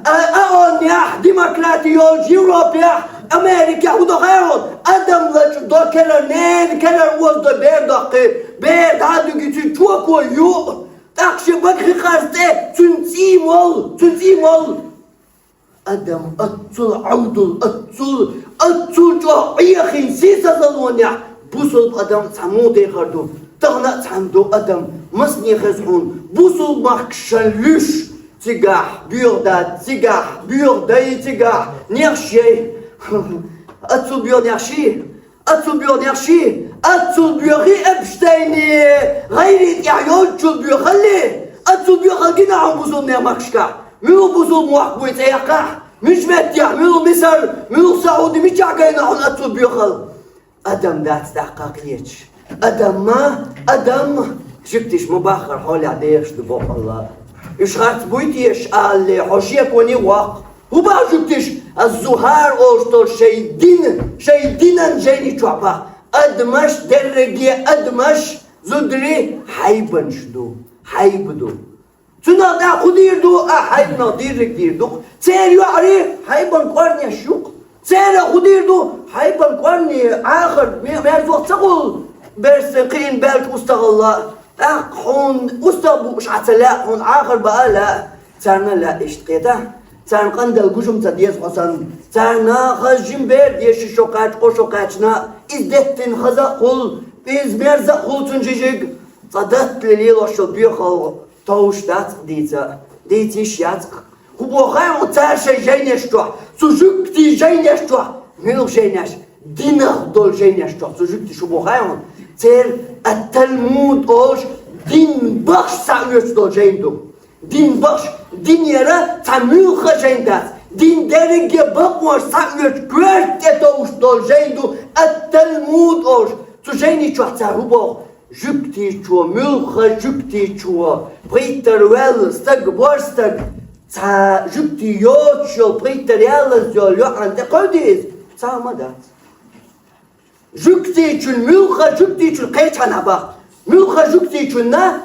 а, а, ООН-ехь, демократи йолчу Европехь, Америкехь хӀун до хаьий хьуна? Адам лачкъадо керара, ненан керара озадо бер доккхий, бер дӀа а дуьгий, цуьнан чоко юъ. ТӀаккха шен багахь кхарца тӀе, цуьнан цӀий молу, цуьнан цӀий молу. Адам аццул Ӏовдал, аццул, аццул чӀогӀа Ӏехийна сийсазаллонехь, бусулба адам цхьа муха дехар ду? Тахана а цхьаьна ду адам, масане хеза хьуна, бусулба махкаш шайн вуьш, цигахь боьха дац, цигахь боьха дай, цигахь нехаш яй. Аццул боьха нехаш йий? Аццул боьха нехаш йий? Аццул боьха Эпштайни гӀайре тӀехь йолччул боьхаллий? Аццул боьхалла гина хьуна бусулба нехан махкашкахь? Муьлха бусулба мохк буй цӀе яккхахь? Муьлхачу меттехь, муьлха Мисар, муьлха СаӀуди, мичахь гайна хьуна аццул боьхалла? Адам дац тӀаккха кхечаш. Адам ма, адам! Жуьгтиш ма баххара хьолехь дехаш ду боху Аллах. Уьш харц буй теша алале, хьо шеконе воккху. ХӀун боху жуьгтиш? Ас-Зухар олуш долу шайн дин, шайн динан жайни чохь боху. Адамаш, дерриге адамаш, зударий хьайбанаш ду, хьайба ду. Цунах тӀаккха хӀун дийр ду? А хьайбанах дийриг дийр ду-кх. Церан йоӀарий хьайбан кӀорнеш ю-кх. Церан хӀун дийр ду? Хьайбан кӀорни Ӏахар ме-, мерзо ца хуьлу, берстан кхиъна баьлча устагӀалла. ТӀаккха хьуна устагӀа бууш Ӏа ца лаьа, хьуна Ӏахар баа а лаьа. Царна а лаьа иштта, кхетахь? Царна къандал гужам ца деза хьо санна. Царна хаза жима бер деза ши шо кхаьчча, кхо шо кхаьчна, иза деттина хаза а хуьлу, иза мерза а хуьлу цуьнан жижиг. Цкъа даттале лелош йолу боьхалла товш дац-кх дийца, дийца йиш яц-кх. ХӀун боху хаьий хьуна цара шайн жайнеш чохь, цу жуьгтийн жайнеш чохь? Муьлха жайнеш? Динах долу жайнеш чохь цу жуьгтиша хӀун боху хаьий хьуна? Церан ат-Талмуд олуш дин бахша схьаоьцуш долу жайна ду. Дин бахша, динера цхьа муьлхха а жайна дац. Дин дерриге бакъонаш схьаоьцуш, коьрта тӀе товш долу жайна ду ат-Талмуд олуш. Цу жайни чохь цара хӀун боху? Жуьгтичо, муьлхха жуьгтичо, пхийттара ваьлла стаг, божа стаг, цхьа жуьгти йоцуш йолу, пхийттара яллаза йолу йоӀана тӀе кхевдий иза? Цхьа хӀума дац. Жуьгтичун, муьлхха жуьгтичун кхечхьана баху. Муьлхха жуьгтичунна,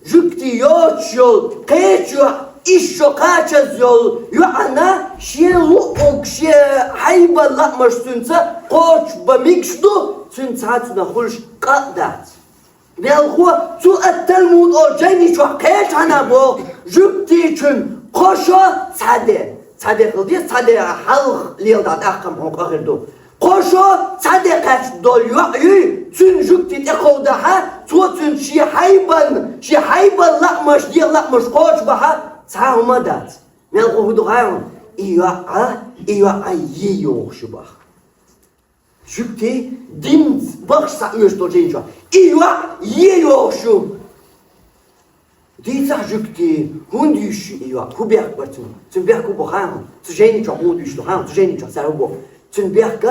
жуьгти йоцуш йолу кхеча йоӀ, исс шо кхачаза йолу йоӀана шен луъург, шен хьайбан лаамаш цуьнца кхочушбан мегаш ду, цуьнан цхьаццанах хуьлуш къа а дац. Мелхо, цу ат-Талмуд олу жайни чохь кхечхьана боху, жуьгтичун кхо шо, цхьа де. Цхьа де хила деза, цхьа де хьалха леладахь тӀаккха-м хьуна къа хир ду. Кхо шо, цхьа де кхаьчна долу йоӀ юй, цуьнан жуьгти тӀекховдахь, цо цуьнца шен хьайбан, шен хьайбан лаамаш, дегӀан лаамаш кхочушбахь, цхьа хӀума дац. Мелхо, хӀун ду хаьий хьуна? И йоӀ а, и йоӀ а е йогӀуш ю боху. Жуьгти дин бахша схьаоьцуш долу жайни чохь и йоӀ е йогӀуш ю. Дийцахь, жуьгти, хӀунда йиш ю и йоӀ? ХӀун бехк бара цуьнан? Цуьнан бехк хӀун бу хаьий хьуна? Цу жайни чохь хӀун ду йиш ду хаьий хьуна? Цу жайни чохь цара хӀун боху? Цуьнан бехк,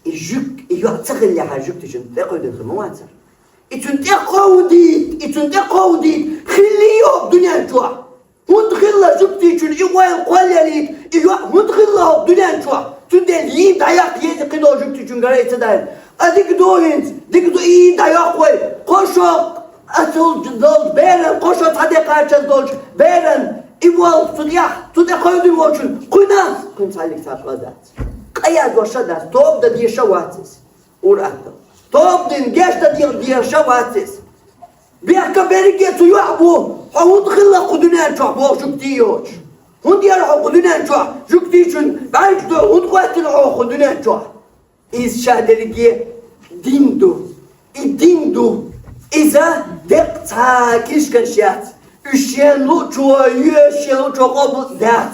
и жуьг, и йоӀ ца хиллехьара, жуьгтичун тӀекховдийна хир ма вацара. И цуьнан тӀекховдийта, и цуьнан тӀекховдийта хиллий хӀокху дуьнен чохь? ХӀунда хилла жуьгтичун и ойла кхоллалийта, и йоӀ хӀунда хилла хӀокху дуьнен чохь? Цундела йийна дӀаяккха еза кхидолу жуьгтичун гара и ца даьлла. Ткъа дика ду хӀинца, дика ду, и йийна дӀайоккху вай. Кхо шо аццул долчу беран, кхо шо цхьа де кхачаза долчу беран, и волчу цу тӀехь, цу тӀе кхевдина волчун кхуьнан, кхуьнан цхьаьллиг цхьа къа дац. Къа яздеш а дац, тоба дан дезаш а вац иза. Ур-аттал. Тоба дина гечдан дехар дезаш а вац иза. Бехк а берриге цу йоӀа бу, хьо хӀунда хилла кху дуьнен чохь боху жуьгти йоцуш? ХӀунда яра хьо кху дуьнен чохь? Жуьгтичун бӀаьргаш дойла хӀунда хӀоьттина хьо кху дуьнен чохь? Иза ша дерриге дин ду. И дин ду. Иза деккъа цхьа книжкаш яц. Уьш шен луучо йоьшу, шен луучо къобал дац.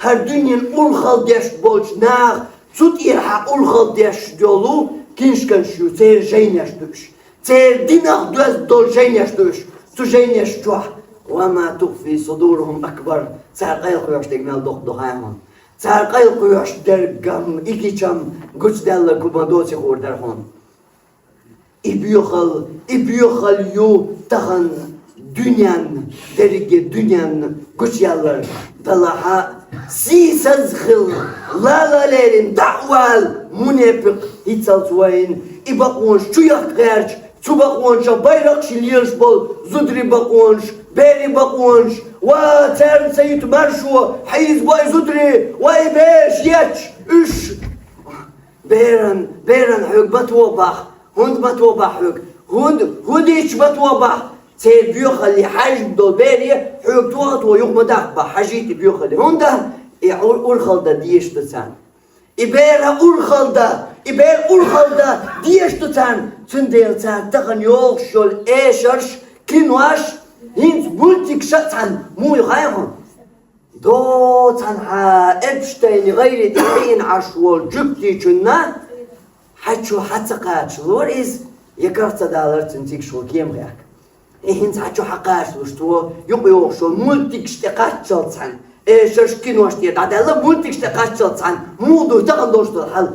ХӀара дуьненан урхалла деш болчу наха цу тӀера хьан урхалла деш йолу книжкаш ю, церан жайнаш ду уьш. Церан динах доьзна долу жайнаш ду уьш. Цу жайнаш чохь: «Ва ма тухфи судурухум акбар». Цара къайлакхоьхьуш дерг мел доккха ду хаьий хьуна. Цара къайлакхоьхьуш дерг гам, и гичам гучудаьлларг хӀума доций хуур дара хьуна. И боьхалла, и боьхалла ю тахана дуьненна, дерриге дуьненна гучуяьлларг. Делахь а, сийсаз хила, лала лерина дӀа а вала, мунепикъ хӀинццалц вайна и бакъонаш чу яккха гӀерташ, цу бакъонашах байракхаш лелаш болу зударийн бакъонаш, берийн бакъонаш, ва царна ца йита маршо, хьийзабо и зударий, ва и бераш етташ, уьш беран, беран хьоьга ма тохабахь. ХӀунда ма тохабахь хьоьга? ХӀунда, хӀун дийцча ма тохабахь? Церан боьхалле хьаьжна долу бере хьоьга тоха а тоха юха ма даккхабахь, хьажийта и боьхалле. ХӀунда и ур-, урхалла дан дезаш ду царна. И бер урхалла дан, и бер урхалла дан дезаш ду царна. Цундела цара тахана йогӀуш йолу эшарш, кинош, хӀинца мультикаш а цхьаьна муха ю хаьий хьуна? Доцанхьа Эпштейн гӀайре тӀе хиъна Ӏаш волу жуьгтичунна хьан чу хьан ца кхачалора иза, я карах ца далара цуьнан цигахь волу кема хехка. И хӀинца хьан чу хьан кхачалуш цо юкъа йогӀуш волу мультикаш тӀе кхаччалц цхьаьна, эшарш, кинош тӀера дӀадаьлла, мультикаш тӀе кхаччалц цхьаьна муха ду тахана долуш долу хьал?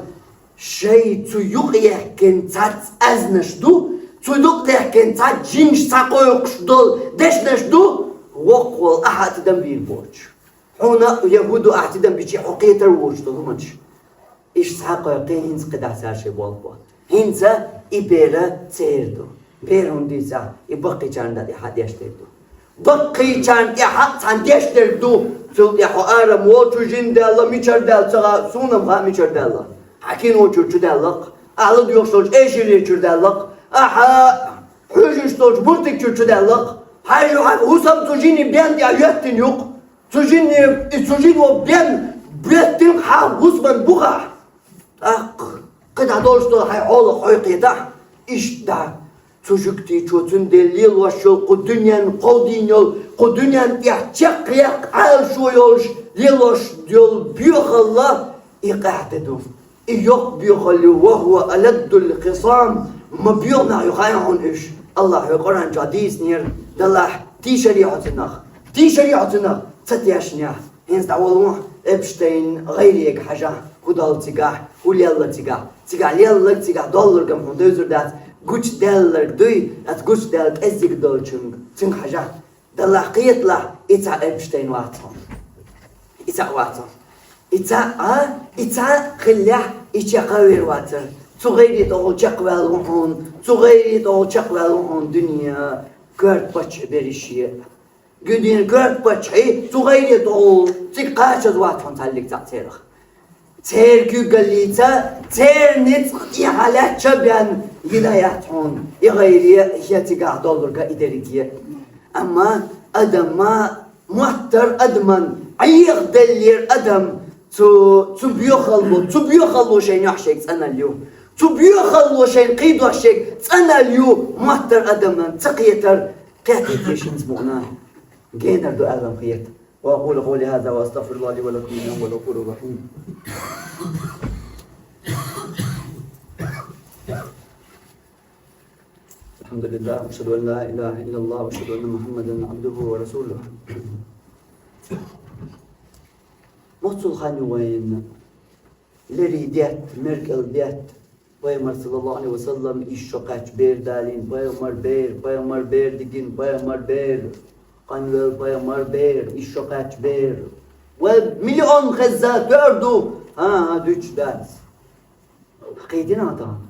Шайн цу юкъа яьккхина цхьацца аьзнаш ду, цу юкъа яьккхина цхьацца жинаш схьакхойкхуш долу дешнаш ду, воккхаволу ахьа а тидам бийр боцуш. Хьуна а я хӀун ду ахьа тидам бичи хьо кхетар воцуш долу хӀуманаш. Иштта схьакхойкхий хӀинца кхидӀа цара шайн болх бо. ХӀинца и бер церан ду. Бер хӀунда дийцахь, и баккхийчарна тӀе хьан деш дерг ду. Баккхийчарна тӀе хьан цхьаьна деш дерг ду. Цул тӀе хьо ара ма волчу жин даьлла, мичара даьлла ца хаьа, суна-м хаьа мичара даьлла. Хьан кино чуьра чу даьлла-кх, ахьа ладоьгӀуш долчу эшаре чуьра даьлла-кх, ахьа хьуьжуш долчу мультик чуьра чу даьлла-кх, хьажа хьан хӀусам цу жинийн бен тӀехь йоьттина ю-кх. Цу жинийн, и цу жино бен боьттина хьан хӀусаман бухахь. ТӀаккха кхидӀа долуш долу хьайн хьолах хьо кхетахь, иштта цу жуьгтичо цундела лелош йолу кху дуьненна кховдийна йолу, кху дуьненна тӀехь чекхъяккха Ӏалашо йолуш лелош йолу боьхалла и къаьхьа де ду. И йоккха боьхалла ю, ва хӀува аладдул хисам, ма боьха нах ю хаьий хьуна уьш. АллахӀа Къуръан чохь дийцинера, делахь тийшаре хьо цунах, тийшаре хьо цунах, ца тешнехь. ХӀинца дӀаволавахь Эпштейн гӀайрега хьажахь, хӀун долу цигахь, хӀун лелла цигахь. Цигахь лелларг, цигахь долларг-м хьуна девзар дац, гучудаьлларг дуй, аса гучудаьлла кӀеззиг долчунга, цуьнга хьажахь. Даллахь кхеталахь, и цхьа Эпштейн вац хьуна. И цхьа а вац хьуна. И цхьа а, и цхьа а хиллехь, и чекхвер вацара. Цу гӀайре тӀехула чекхваьлла ву хьуна, цу гӀайре тӀехула чекхваьлла ву хьуна дуьне, коьрта паччахьан берриш а. Гуьдийна коьрта паччахьий цу гӀайре тӀехула цига кхачаза вац хьуна цхьаллиг цхьаъ церах. Церан куьйгаллица, церан ницкъ тӀехьа лаьттача а бен, йина яц хьуна и гӀайре а, я цигахь долларг а, и дерриге а. Амма адам ма, моттар адаман Ӏехаделлера адам цу, цу боьхалло, цу боьхалло шайн юьхь шайга цӀаналла ю. Цу боьхалло шайна кхийдош шайга цӀаналла ю, моттар адаман ца кхетар, кхетийта деза хӀинца мукъана. Генара ду аьлла-м хета. وأقول قولي هذا وأستغفر الله لي ولكم إنه هو الغفور الرحيم. الحمد لله، وأشهد أن لا إله إلا الله، وأشهد أن محمدا عبده ورسوله. Моццул хан ю вайн леррина детта, меркӀал детта, Пайхамар, саллаллаху Ӏалайхи ва саллам, исс шо кхаьчча бер далийна, пайхамар бер, пайхамар бер дигина, пайхамар бер, къанвелла пайхамар бер, исс шо кхаьчча бер. Ва миллион хезна тӀера ду, хӀан-хӀа, дуьтуш дац. Кхийдина хьан тахана?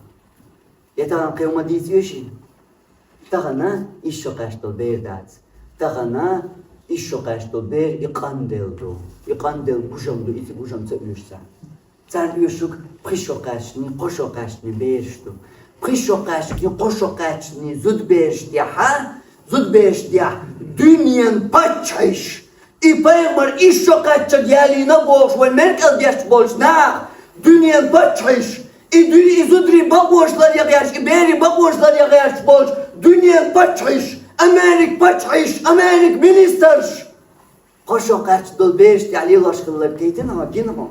Я тахана кхин хӀума дийца оьший? Тахана исс шо кхаьчна долу бер дац. Тахана исс шо кхаьчна долу бер и къанделла ду. И къанделла гужам ду, иза гужам ца оьшу царна. Царна оьшург пхи шо кхаьчний, кхо шо кхаьчний бераш ду. Пхи шо кхаьчний, кхо шо кхаьчний зудабераш тӀехьа, зудабераш тӀехьа дуьненан паччахьаш. И пайхамар исс шо кхаьчча ялийна бохуш вайн меркӀал деш болчу наха дуьненан паччахьаш, И дуьне, и зударий бакъонаш ларъян гӀерташ, и берий бакъонаш ларъян гӀерташ болчу дуьненан паччахьаш, Америка паччахьаш, Америка министраш. Кхо шо кхаьчна долу бераш тӀехь лелош хилла кхийтина хьо, гина хьо.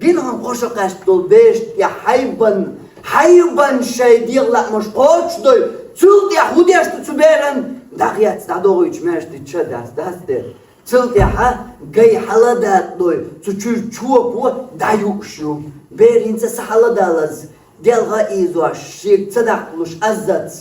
Гина хьо кхо шо кхаьчна долу бераш тӀехь хьайбан, хьайбан шайн дегӀан лаамаш кхочушдой, цул тӀехь хӀун деш ду цу беран? ДӀахецна, дӀадохуьйтуш маьждиг чу дац, дац дера. Цул тӀаьхьа гай хьаладатадой, цу чуьра чопо дӀаюуш ю. Бер хӀинца схьаладалаза, делха ийзош, шега ца даккхалуш аззац.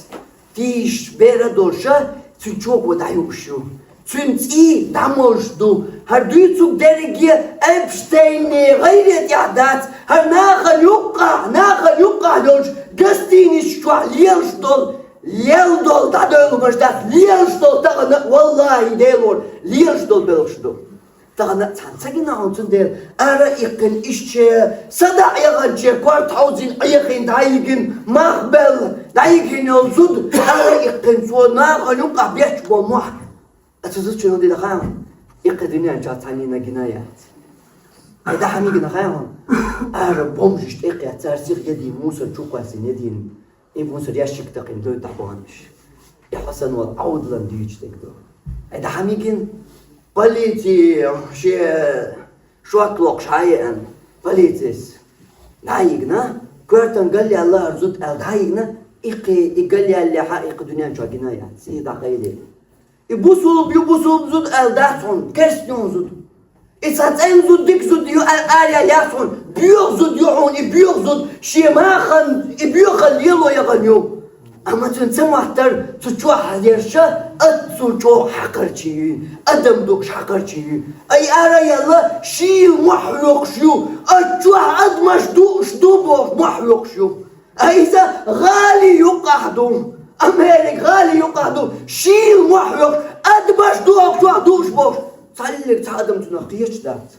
Тийша бер а долуша, цуьнан чопо дӀаюуш ю. Цуьнан цӀий дӀамозуш ду. ХӀара дуьйцург дерриге Эпштейнан гӀайре тӀехь дац. ХӀара нахана юккъахь, нахана юккъахь йолчу гостиницаш чохь лелаш долу, лел долу дӀадоьлхуш дац, лелаш долу тахана, валлахӀи, Делора, лелаш долу белхаш ду. Тахана а цхьаьна ца гина хьуна, цундела ара а иккхина, иштта садаӀа яханче корта хьовзийна, Ӏехийна, дӀайигина, мах белла, дӀайигина йолу зуда ара а иккхина, цо нахана юккъахь бетташ болу мохь. Аса зудчун дина хаьа хьуна, и кхин дуьнен чохь цхьаннена гина яц. Ай, дӀа хьан мигина хаьа хьуна, ара бомжаш тӀекхетта, цара сиха едина, мусар чу кхоьссина едина. И мусар ящик такхина, дойта дӀабахана иша. И хьо санна волу Ӏовдалан дуьйцуш дерг ду. Ай, дӀа хьан мигина? Полици шен шот локхуш хьан еана? Полицис. ДӀайигна, коьртан галъяьлла хӀара зуда аьлла дӀайигна, и кхин, и галъяьллехьа, и кхин дуьнен чохь гина яц. И дӀакхайдина. И бусулба ю, бусулба зуда аьлла дац хьуна, керстанийн зуда. И цхьа цӀена зуда, дика зуда ю аьлла араяьлла яц хьуна, боьха зуда ю хьуна, и боьха зуда шен махана, и боьхалла лело яхана ю. Амма цуьнан ца моттара, цу чохь ерша аттцо чӀогӀа хьакхарчий ю, адам дууш хьакхарчий ю. Ай, араяьлла шийла мохь хьоькхуш ю, ацу чохь адамаш дууш ду бохуш мохь хьоькхуш ю. Ай, иза гӀали юккъахь ду, Америка гӀали юккъахь ду, шийла мохь хьоькхуш, адамаш ду хӀокху чохь дууш бохуш. Цхьаллиг цхьа адам цунах кхеташ дац.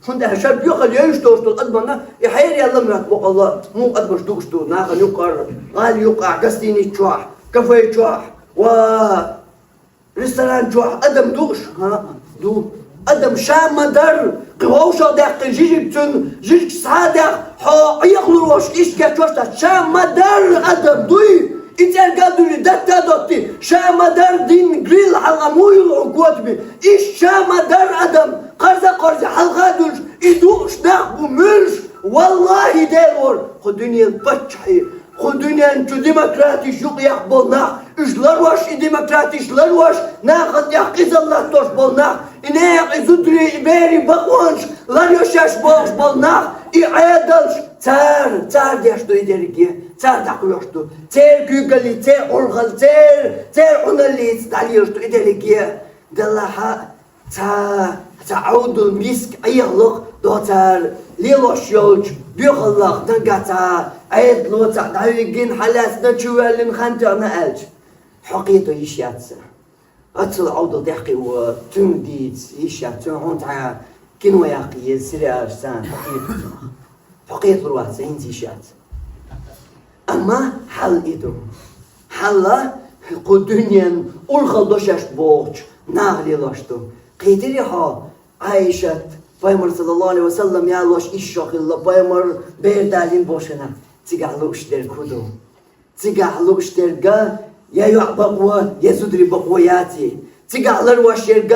ХӀунда аьлча шайн боьхалла евзаш долуш долу адамна и хьераялла моьтту бакъалла, муха адамаш дууш ду, нахана юккъара, гӀали юккъахь, гостиница чохь, кафе чохь, ва ресторан чохь адам дууш, хӀа, ду. Адам ша ма-дарра, кхин вовшах даьккхина жижиг цуьнан, жижиг схьа а даьккхина, хьо Ӏехалур волуш иштта кечвеш дац, ша ма-дарра адам дуй, и цӀерга а дуьллий, датта а доттий, ша ма-дарра дин грил хьалха муйла хьуна котаме, иштта ша ма-дарра адам, кхарза-кхорзи хьалха а дуьллуш, и дууш нах бу муьлш, валлахӀи, Делора, кху дуьненан паччахье, кху дуьнен чу демократиш юкъаяккха болу нах, уьш ларвеш, и демократиш ларвеш, нахана тӀехь къизалла латтош болу нах, и некъан, и зударий, и берийн бакъонаш ларйо шаьш бохуш болу нах, и Ӏедалш, цара, цара деш ду и дерриге, цара дӀакхоьхьуш ду. Церан куьйгаллица, церан урхаллица, церан, церан Ӏуналлица дӀалелаш ду и дерриге. Делахь а, Цхьа, цхьа Ӏовдал миска Ӏехалуш ду цара лелош йолчу боьхаллах, нагахь цхьа Ӏедало цхьаъ дӀавигина, хьалаьцна, чувоьллина, хан тоьхна аьлча, хьо кхето йиш яц сан. Аццул Ӏовдал тӀаьхьакхио, цуьнга дийца йиш яц, цуьнан хьуна цхьа кино яккха еза, сериалаш царна, хьо кхето цунах. Хьо кхеталур вац сан, хӀинца йиш яц. Амма хьал и ду. Хьал кху дуьненан урхалла до шаьш бохучу наха лелош ду. Кхийтирий хьо, Ӏайшат, пайхамар, саллаллаху Ӏалайхи ва саллам, ялош исс шо хилла, пайхамар бер далийна бохучу хенахь, цигахь лууш дерг хӀун ду? Цигахь лууш дерг я йоӀ бакъо, я зударий бакъо яций? Цигахь ларвеш ерг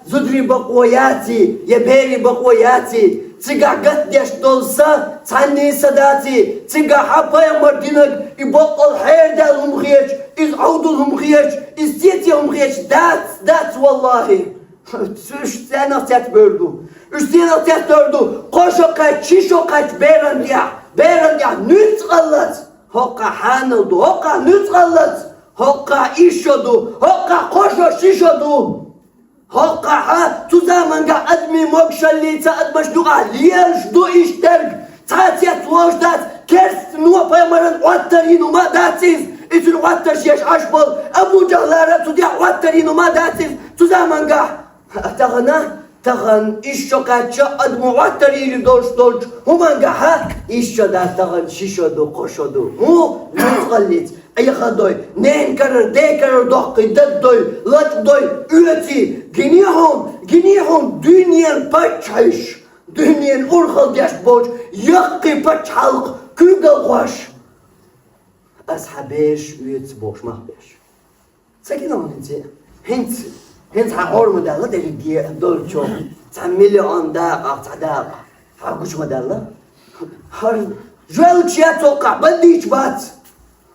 зударий бакъо яций, я берийн бакъо яций? Цигахь гатдеш долу са цхьанний са даций? Цигахь хьан пайхамар динарг и бакъал хьерадаьлла хӀума хеташ, иза Ӏовдал хӀума хеташ, иза цецен хӀума хеташ дац, дац, валлахӀи. Уьш цӀенах цецбевр ду. Уьш цӀенах цецбевр ду. Кхо шо кхаьчча, ши шо кхаьчча беран тӀехь, беран тӀехь нуьцкъаллац. ХӀокхахь хьанал ду, хӀокхахь нуьцкъаллац, хӀокхахь исс шо ду, хӀокхахь кхо шо, ши шо ду. ХӀокхахь цу заманчохь адамийн могушаллица, адамашна юкъахь лелаш ду иштта дерг. Цхьа а цецволуш дац, керстано пайхамаран Ӏоттар йина хӀума а дац иза. И цуьнан Ӏоттарш еш Ӏаш болу Абу ЖахӀлара цу тӀехь Ӏоттар йина хӀума а дац иза цу заманчохь. Тахана, тахана исс шо кхаьчча, адамо Ӏоттар йийр долуш долчу хӀумангахьа исс шо дац, тахана ши шо ду, кхо шо ду. ХӀун? Нуьцкъаллица Ӏехадой, ненан карара, ден карара доккхий даддой, лачкъадой, оьций. Гиний хьуна, гиний хьуна дуьненан паччахьаш, дуьненан урхалла деш болчу яккхий пачхьалкх Куьйгалхош. Ас хьан беш оьцу бохуш мах беш. Ца кино хӀинца. ХӀинца, хӀинца хьан хьор ма даьлла дерриге долчо. Цхьа миллион дакъа, цхьа дакъа. Хьан гуч ма даьлла. ХӀара жоьлча яц оккхахь, бандиташ бац.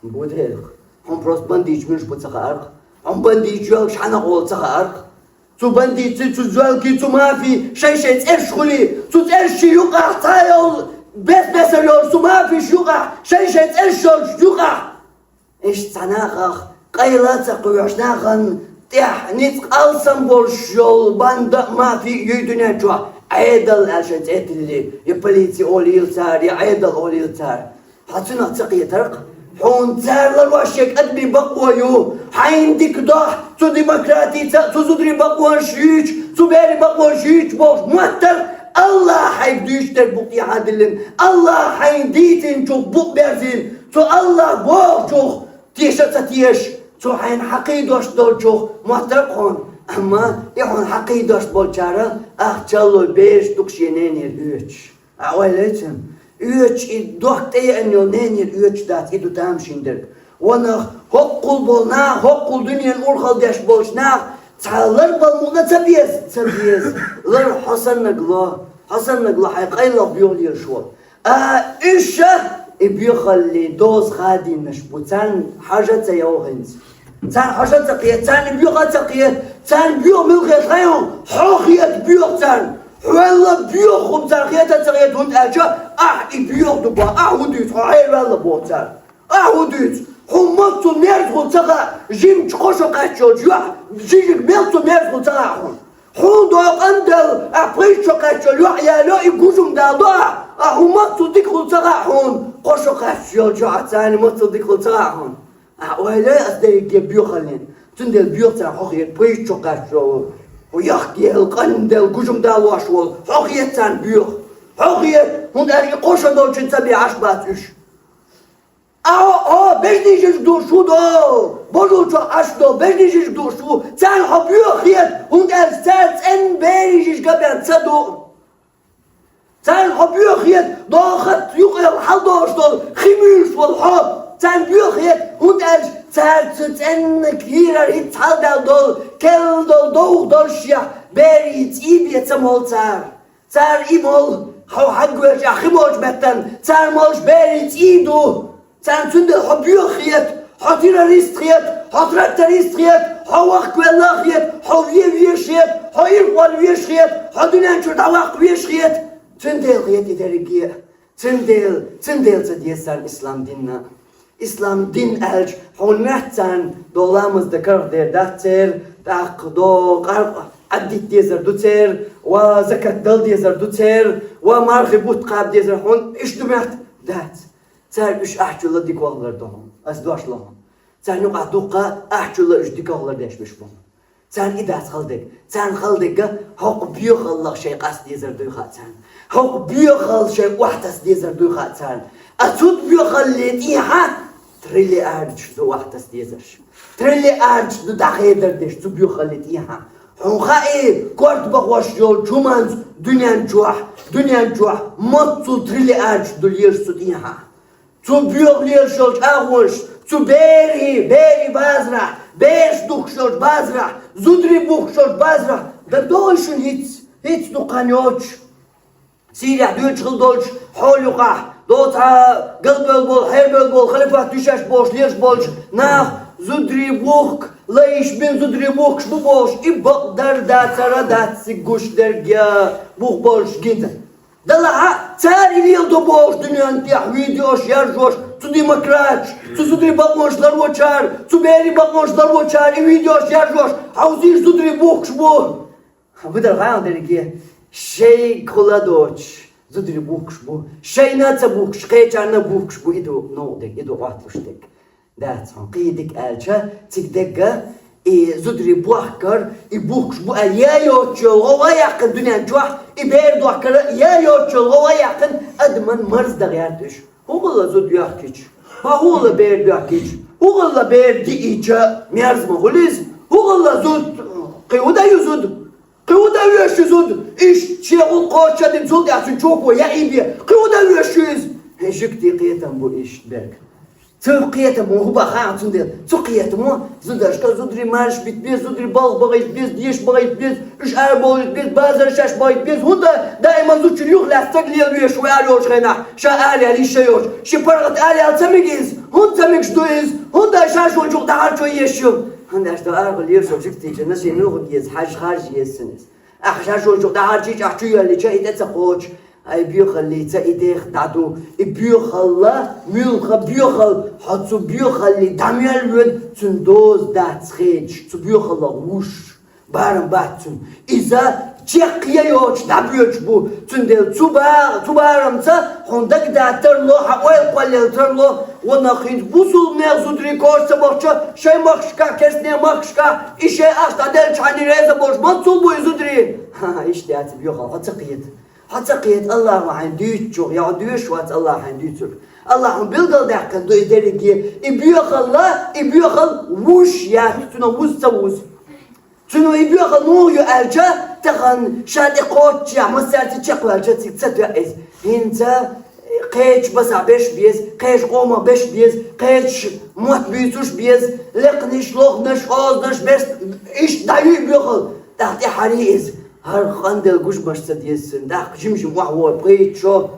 Бу дерг. Хьуна просто бандиташ муьлш бу ца хаьара-кх. Хьуна бандиташ жоьлча хьанна гӀолла ца хаьара-кх. Цу бандитций, цу жоьлкий, цу мафий шай-шай цӀераш хуьлий, цу цӀерашчий юкъахь цхьа йолу, бес-бесара йолу цу мафиш юкъахь, шай-шай цӀераш йолчу юкъахь. Иштта цхьа нахах къайла а ца кхоьхьуш, нахана тӀехь ницкъ алсам болуш йолу банда а, мафи а юй дуьнен чохь, Ӏедал аьлла шайн цӀе тиллий, я полици олийла цара, я Ӏедал олийла цара. Хьо цунах ца кхетарх? Хьуна цара ларвеш шен адамийн бакъо ю, хьайна дика дохь, цу демократица, цу зударийн бакъонаш юьйцу, цу берийн бакъонаш юьйцу бохуш моттарх, Аллах хьайга дуьйцуш дерг бу тӀехьа диллина, Аллах хьайна дийцинчух бу берзийна, цу Аллах бохучух теша а ца теша, цу хьайна хьакхийдош долчух моттарх хьуна. Амма и хьуна хьакхийдош болчара ахча а лой, бераш ду-кх шен ненера оьцуш. Ахьа ойла йица, оьцуш и дохка тӀееана йолу ненера оьцуш дац, и ду тамашийна дерг. Ванах хӀоккхул болу нах, хӀоккхул дуьненан урхалла деш болчу нах, цхьа лар бала мукъана ца беза, ца беза. Лар хьо саннаг ло, хьо саннаг ло хьайн къайлаха боьха лелаш волу. А уьш а и боьхаллин доза хадийнаш бу, царна хьажа а ца йо хӀинца. Царна хьожа а ца кхета, царна и боьха а ца кхета, царна боьха мила хета хьайна, хьо хета боьха царна. Хьо велла боьха хӀума царна хета а ца кхета, хӀунда аьлча ахь и боьха ду боху, ахь хӀун дуьйцу, хьо хьевелла боху царна. Ахь хӀун дуьйцу, хьуна маццул мерзахула ца хаьа, жимачу кхо шо кхаьчча йолчу йоӀ, жижиг мелццул мерзахула ца хаьа хьуна. Хьуна докъан делла, ахь пхийтта шо кхаьчча йоӀ ялайо, и гужум даладо ахь, ахь хӀума маццул дикахула ца хаьа хьуна, кхо шо кхаьчча йолчу йоӀ царна маццул дикахула ца хаьа хьуна. Ахьа ойла йой ас дерриге боьхаллин. Цундела боьха царна хьо хета, пхийтта шо кхаьчча йолу. Хьо яхкаелла, къанделла, гужум далош волу. Хьо хета царна боьха. Хьо хета, хӀунда аьлча и кхо шо долчуьнца бен Ӏаш бац уьш. Ахьа, хьо бежнийн жижиг дууш хӀун до? Божарчохь Ӏаш до, бежнийн жижиг дууш ву. Царна хьо боьха хета, хӀунда аьлча цара цӀенна берийн жижиг а бен ца ду. Царна хьо боьха хета, дохат юкъел хьалдолуш долу, хи муьйлуш волу хьо. Царна боьха хета, хӀунда аьлча цара цу цӀенна кийрара хӀинца хьалдаьлла долу, керла долу, довха долушшехь, берийн цӀий бен ца молу цара. Цара и молу, хьо хьагвелча, ахь хи молчу меттана, цара молуш берийн цӀий ду. Царна цундела хьо боьха хета, хьо террорист хета, хьо тракторист хета, хьо вахкавелла а хета, хьо вен везаш хета, хьо ирхъолла везаш хета, хьо дуьнен чуьра дӀаваккха везаш хета. Цундела хета и дерриге а. Цундела, цундела ца деза царна ислам дин а. Ислам дин аьлча, хьуна моьтту царна до ламаз дан карах дер дац церан, тӀаккха до къаркъа Ӏаддита дезар ду церан, ва закат дала дезар ду церан, ва мархи бутт кхаба дезар, хьуна иштта ду моьтту? Дац. Цара уьш ахьчулла дика вахалар ду хьуна. Ас дош ло хьуна. Царна юкъахь дуккха ахьчулла уьш дика вахалар деш берш бу хьуна. Царна и дац хала дерг. Царна хала дерг хӀокху боьхаллах шайн къаста дезар дуй хаьа царна. ХӀокху боьхалла шайн охьатасса дезар дуй хаьа царна. А цу боьхалле тӀехьа триллиардаш ду охьатасса дезарш. Триллиардаш ду дӀахедар деш цу боьхалле тӀехьа. Хьуна хаьий, корта бахош йолчу хӀуманца дуьнен чохь, дуьнен чохь маццул триллиардаш ду лелаш цу тӀехьа. Цу боьха лелаш йолчу агӀонаш, цу берийн, берийн базарахь, бераш духкуш йолчу базарахь, зударий бухкуш йолчу базарахь, дан догӀий шуна хӀинца, хӀинца дукха хан йоцуш. Сирехь дуьйцуш хила долчу хьоле юкъахь, доцхьа галбевлла болу, хьербевлла болу халифат дишеш болуш, лелаш болчу нах зударий бухку, лайш бина зударий бухкуш бу бохуш, и бакъдар дацара дац цига гуш дерг я бух болуш гина. Далахь а, цара и леладо бохуш дуьнен тӀехь видеош яржош, цу демократаш, цу зударий бакъонаш ларвочара, цу берийн бакъонаш ларвочара и видеош яржош, хьовзийша зударий бухкуш бу. Вуьтар гӀала дерриге, шайгахула доцуш зударий бухкуш бу, шайна а ца бухкуш, кхечарна а бухкуш бу, и ду новкъа дерг, и ду Ӏотталуш дерг. Дац хьуна, кхин дика аьлча, цига дегга, и зударий бохкар, и бухкуш бу аьлла, я йоцуш йолу гӀовгӀа а яьккхина дуьнен чохь, и бер дохкар, я йоцуш йолу гӀовгӀа а яьккхина, адаман марздан гӀерта уьш. ХӀун хилла зуда йохкийча? Хьо хӀун хилла бер дохкийча? ХӀун хилла бер диийча? Мерза ма хуьлу иза. ХӀун хилла зуда? Кхин хӀун дан ю зуда? Кхин хӀун дан веш ю зуда? Иштта шен гӀуллакх кхочушдина цул тӀаьхьа цуьнан чоко яа бен. Кхин хӀун дан веш ю иза? Жугтий кхетам бу иштта берг. Цу кхетамо хӀун баха, цундела цу кхетамо зударшка, зударий марш бита беза, зударий балха бахийта беза, деша бахийта беза, уьш арабовлийта беза, базар шаьш бахийта беза. ХӀунда даиман зудчун юхалаьцна стаг лелавеш ву ара йолчу хенахь, ша ара яьлла йиш йолуш, шен паргӀат ара яьлла ца мега иза? ХӀунда ца мегаш ду иза? ХӀунда ша шоьлчух дӀахьарчо езаш ю? ХӀунда аьлча тхо арахула лелаш волу жугтичунна шен нуха деза, хьажа, харжа еза цунна иза. Ахьа ша шоьлчух дӀахьарчийча, ахьа чу йоьллича, и тӀе ца кхочу. Ай, боьхаллица и дех дӀаду. И боьхалла, муьлхха боьхал, хьо цу боьхалле дӀамел воьду, цуьнан доза дац хедаш, цу боьхаллах вуш. Барам бац цуьнан. Иза чекхъе йоцуш дӀабоьдуш бу. Цундела цу ба-, цу барамца хьуна дагадатар ло, хьан ойла кхоллаялар ло, ванах хӀинца бусулба нехан зударий кхочуш ца бахча, шайн махкашкахь, керстанийн махкашкахь, и шайн ахча дӀаделлачхьана реза болуш маццул бу и зударий. Ха, иштта яц боьхал, хьо ца кхета. Хьо ца кхета, Аллахо хьайна дуьйцучух, я хьо доьшуш вац Аллахо хьайна дуьйцург. Аллахо билгалдаьккхина ду и дерриге, и боьхалла, и боьхал вуш яц, цуьнан вуза ца вуза. Цуьнан и боьхал муха ю аьлча, тахана ша тӀе кхоччехь массаьрца чекхваьлча, цига ца тоьа иза. ХӀинца кхечу басахь беш беза, кхечу къомах беш беза, кхечу мотт буьйцуш беза, лекханаш, лохнаш, озанаш, берст, иштта дӀаюй боьхал, тӀаккха тӀаьхьарий иза. ХӀара къанделла гуш баш ца деза цуьнан, тӀаккха жим-жим охьавора пхийтта шо,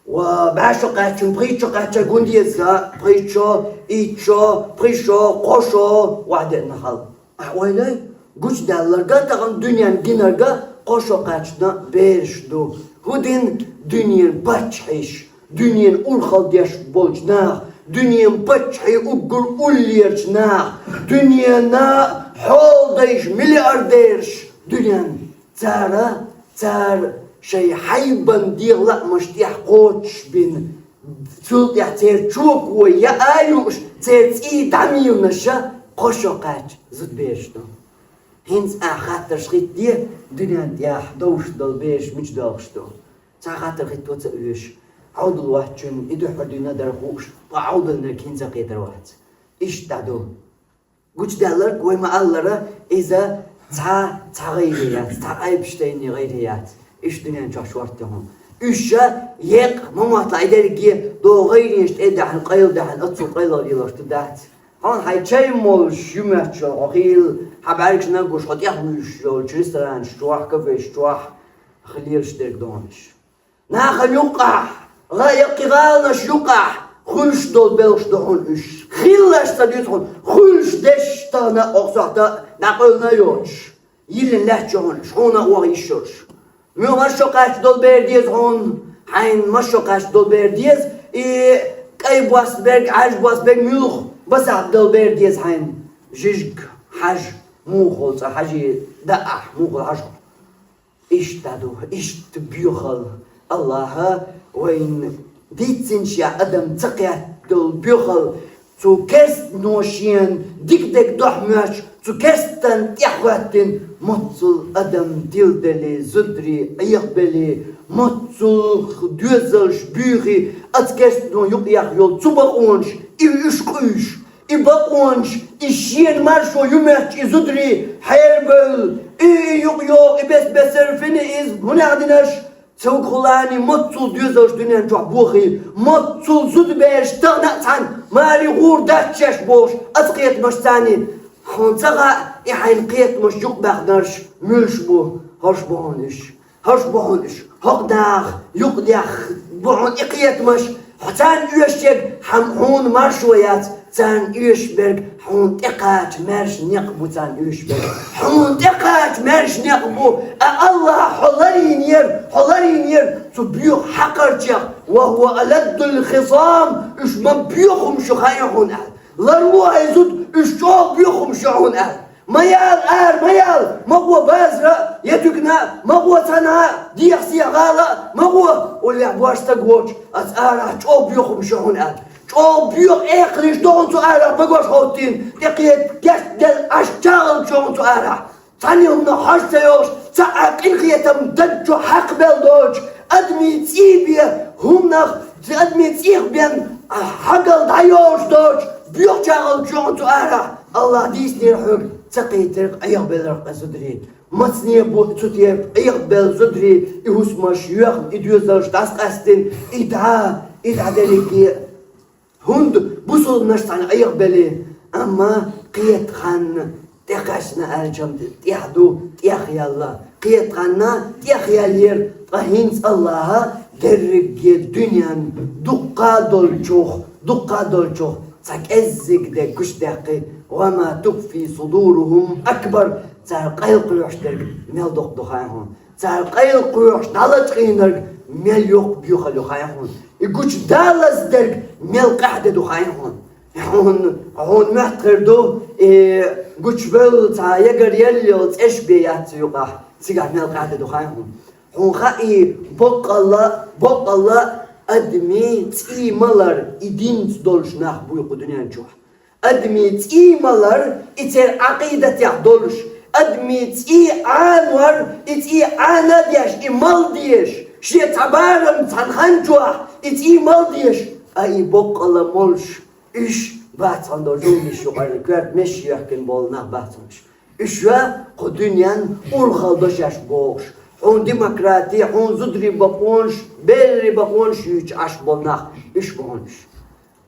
ва бӀе шо кхаьччун пхийтта шо кхаьчча гун деза, пхийтта шо, итт шо, пхи шо, кхо шо, охьадеана хьал. Ахьа ойла йой, гучудаьлларга, тахана дуьненна гинарга кхо шо кхаьчна бераш ду. ХӀун дина? Дуьненан паччахьаш, дуьненан урхалла деш болчу наха, дуьненан паччахьийн уггар уллерачу наха, дуьненан хьолдайша миллиардераш дуьненна. Цара, цара шайн хьайбан дегӀан лаамаш тӀехь кхочуш бина, цул тӀаьхьа церан чоко яа а юуш, церан цӀий дӀамийланаша кхо шо кхаьчна зудабераш ду. ХӀинца ахьа хаттарш хӀиттаде, дуьненна тӀехь довш долу бераш мича догӀуш ду? Цхьа хаттар хӀитто ца оьшу. Ӏовдал воцчунна и дуьххьара дуьйна дара хууш, ткъа Ӏовдалниг хӀинца кхетар вац. Иштта дӀа ду. Гучудаьлларг вай ма-аллара, иза цхьа, цхьа гӀайре яц, цхьа Эйпштейнан гӀайре яц. Уьш дуьнен чохь шортта хьуна. Уьш ша екъа ма мотталахь и дерриге, догӀу гӀайренаш тӀе а даьхьна, къайла а даьхьна, оццул къайлаха лелош ду дац. Хьуна хьайн чай молуш ю моьттуш йолу хьо хийла, хьан бӀаьргаш наггуш хьо тӀехвуьйшуш йолчу ресторанаш чохь, кафеш чохь, хила лелаш дерг догӀуш. Нахана юккъахь, гӀа-, яккхий гӀаланаш юккъахь хуьлуш долу белхаш ду хьуна уьш. Хилалаш ца дуьйцу хьуна, хуьлуш дерш тахана а, окху сохьта а дӀакъевлина а йоцуш. Йиллина лаьтташ ю хьуна уьш, хьуна а ваха йиш йолуш. Муьлха маршо кхаьчна долу бер деза хьуна, хьайна маршо кхаьчна долу бер деза, и кӀай бос берг, Ӏаьржа бос берг, муьлха басахь долу бер деза хьайна. Жижиг хьажа, муха хьо цкъа хьажий даа ахь, муха хьажа хьо. Иштта ду, иштта боьхал. Аллаха вайна дийцинчехь адам ца кхетта долу боьхал, цу керстано шена дика дерг дохьа моьттуш, цу керстан тӀехӀоьттина, моццул адам тиладелли, зударий Ӏехабелли, моццул доьзалш буьйхи, оцу керстано юкъаехна йолу цу бакъонаш, и уьш къуьйсуш. И бакъонаш, и шена маршо ю моьттуш и зударий хьерабевлла, и, и юкъайогӀу, и бес-бесара фини иза, хӀун аьлла динарш? Цуьнгахула моццул доьзалш дуьнен чохь бохий, моццул зудабераш тахана а цхьаьна маре гӀур дац шаьш бохуш, оцу кхетамаш царний. Хьуна ца хаьа, и хьайн кхетамаш юкъабаьхнарш муьлш бу, хӀорш бу хьуна уьш. ХӀорш бу хьуна уьш, хӀокху наха юкъадаьхна бу хьуна и кхетамаш, хьо царна оьшург хьан-, хьуна маршо яц, царна оьшуш берг хьуна тӀекхача маьрша некъ бу царна оьшуш берг. Хьуна тӀекхача маьрша некъ бу, а Аллах хьо ларийнера, хьо ларийнера цу боьха хьакхарчех, ва хӀува аладдул хисам, уьш ма боьха хӀумаш ю хаьий хьуна аьлла. Ларло хьайн зуда, уьш чӀогӀа боьха хӀумаш ю хьуна аьлла. Ма яла ара, ма яла, ма гӀо базара а, я туькана а, ма гӀо цхьана а, дехьа-сехьа гӀала а, ма гӀо, уллехь бош стаг воцуш, аса арахь чӀогӀа боьха хӀумаш ю хьуна аьлла. ЧӀогӀа боьха экханаш ду хьуна цу арахь, багош хӀоттийна, тӀекхета гечделла Ӏаш чагӀалчу хьуна цу арахь. Цхьана хӀуманах хьожа ца йогӀуш, цхьа а къинхетам дан чу хьакхабелла доцуш, адамийн цӀий бен хӀуманах, адамийн цӀийх бен хьагал дӀайолуш доцуш, боьха чагӀалчу хьуна цу арахь. Аллах дийцинера хьоьга, ца кхетарх Ӏехабелларх къа зударий. Мацане бу цу тӀе Ӏехабелла зударий, и хӀусамаш йоьхна, и доьзалш дӀасакъаьстина, и дӀа, И дӀадерриге а, хӀунда бусулбанаш цхьана Ӏехабелла, амма кхетта ханна тӀекхаьчна аьлча-м тӀех ду, тӀех яьлла. Кхетта ханна тӀех яьллера, ткъа хӀинца Аллахьа дерриге дуьнен дуккха долчух, дуккха долчух цхьа кӀеззиг де гучадаьккхи: «وما تخفي صدورهم أكبر». Цар къайлакхоьхьуш дерг мел доккха ду хаьий хьуна. Цар къайлакхоьхьуш дӀалачкъийнарг мел йоккха боьхалла ю хаьий хьуна. И гучадалаза дерг мел къаьхьа де ду хаьий хьуна. Хьуна, хьуна моьттур ду, и гучавелла цхьа ягар елла йолу цӀеш бен яц цу юкъахь, цигахь мел къаьхьа де ду хаьий хьуна. Хьуна хаьий, боккъалла, боккъалла адамийн цӀий малар и динца долуш нах буй кху дуьнен чохь. Адамийн цӀий малар и церан Ӏакъидатехь долуш, адамийн цӀий Ӏанор и цӀий Ӏана а деш, и мала дезаш, шен цхьа барам цхьана хан чохь и цӀий мала дезаш, а и боккъалла молуш, уьш бац хьуна долу жуьгташ юкъара коьрта мешаш йоьхкина болу нах бац хьуна уьш. Уьш ю кху дуьнен урхалла до шаьш бохуш, хьуна демократи, хьуна зударийн бакъонаш, берийн бакъонаш юьйцуш Ӏаш болу нах, уьш бу хьуна уьш.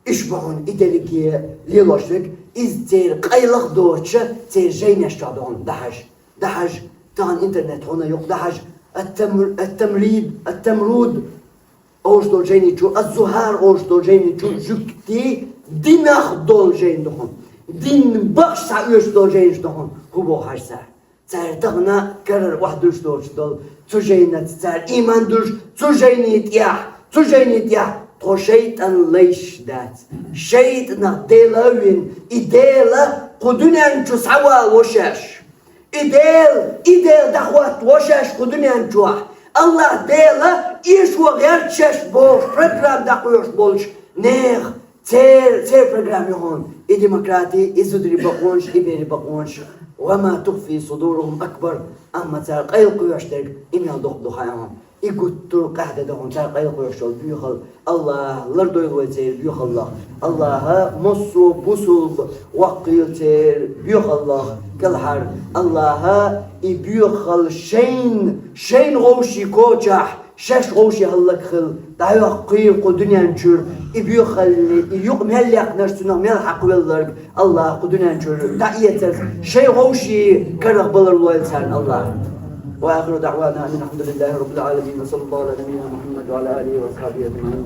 Уьш бу хьуна и дерриге лелош верг, иза церан къайлах доцуша, церан жайнаш чохь ду хьуна, дӀахьажа. ДӀахьажа, тахана интернет хьуна юкъа дӀахьажа, ат-Тамр-, ат-Тамрид, ат-Тамруд олуш долу жайни чу, аз-Зухар олуш долу жайни чу жуьгтийн динах долу жайна ду хьуна. Дин бахаш схьаоьцуш долу жайнаш ду хьуна, хӀун боху хьажа цара. Цара тахана карара охьадуьллуш доцуш долу цу жайнаца, цара ийман дуьллуш цу жайни тӀехь, цу жайни тӀехь тхо шайтӀан лайш дац. ШайтӀанах Дела а вина, и Дела кху дуьнен чу схьавалаво шаьш. И Дела, и Дела дӀахӀоттаво шаьш кху дуьнен чохь. Аллахь Дела эшо гӀерта шаьш бохуш программа дӀакхоьхьуш болчу нехан, церан, церан программа ю хьуна и демократи, и зударийн бакъонаш, и берийн бакъонаш. «وما تخفي صدورهم أكبر». Амма цара къайлакхоьхьуш дерг и мел доккха ду хаьий хьуна. И гуттар а къаьхьа де ду хьуна цара къайлакхоьхьуш йолу боьхалла. Аллахь лардойла вай церан боьхаллах. Аллахьа массо а бусулба ваккхийла церан боьхаллах кӀелхьара. Аллахьа и боьхалла шайна, шайна вовшийн кочахь, шаьш вовшийн хӀаллакьхила дӀайоккхийла кху дуьнен чуьра и боьхалла, и юкъа мел яьккхинарш, цунах мел хьакхавелларг Аллахьа кху дуьнен чуьра дӀаэцарх, шайн вовшийн карах балар лойла царна Аллахьа. وآخر دعوانا أن الحمد لله رب العالمين، وصلى الله على نبينا محمد وعلى آله وصحبه أجمعين.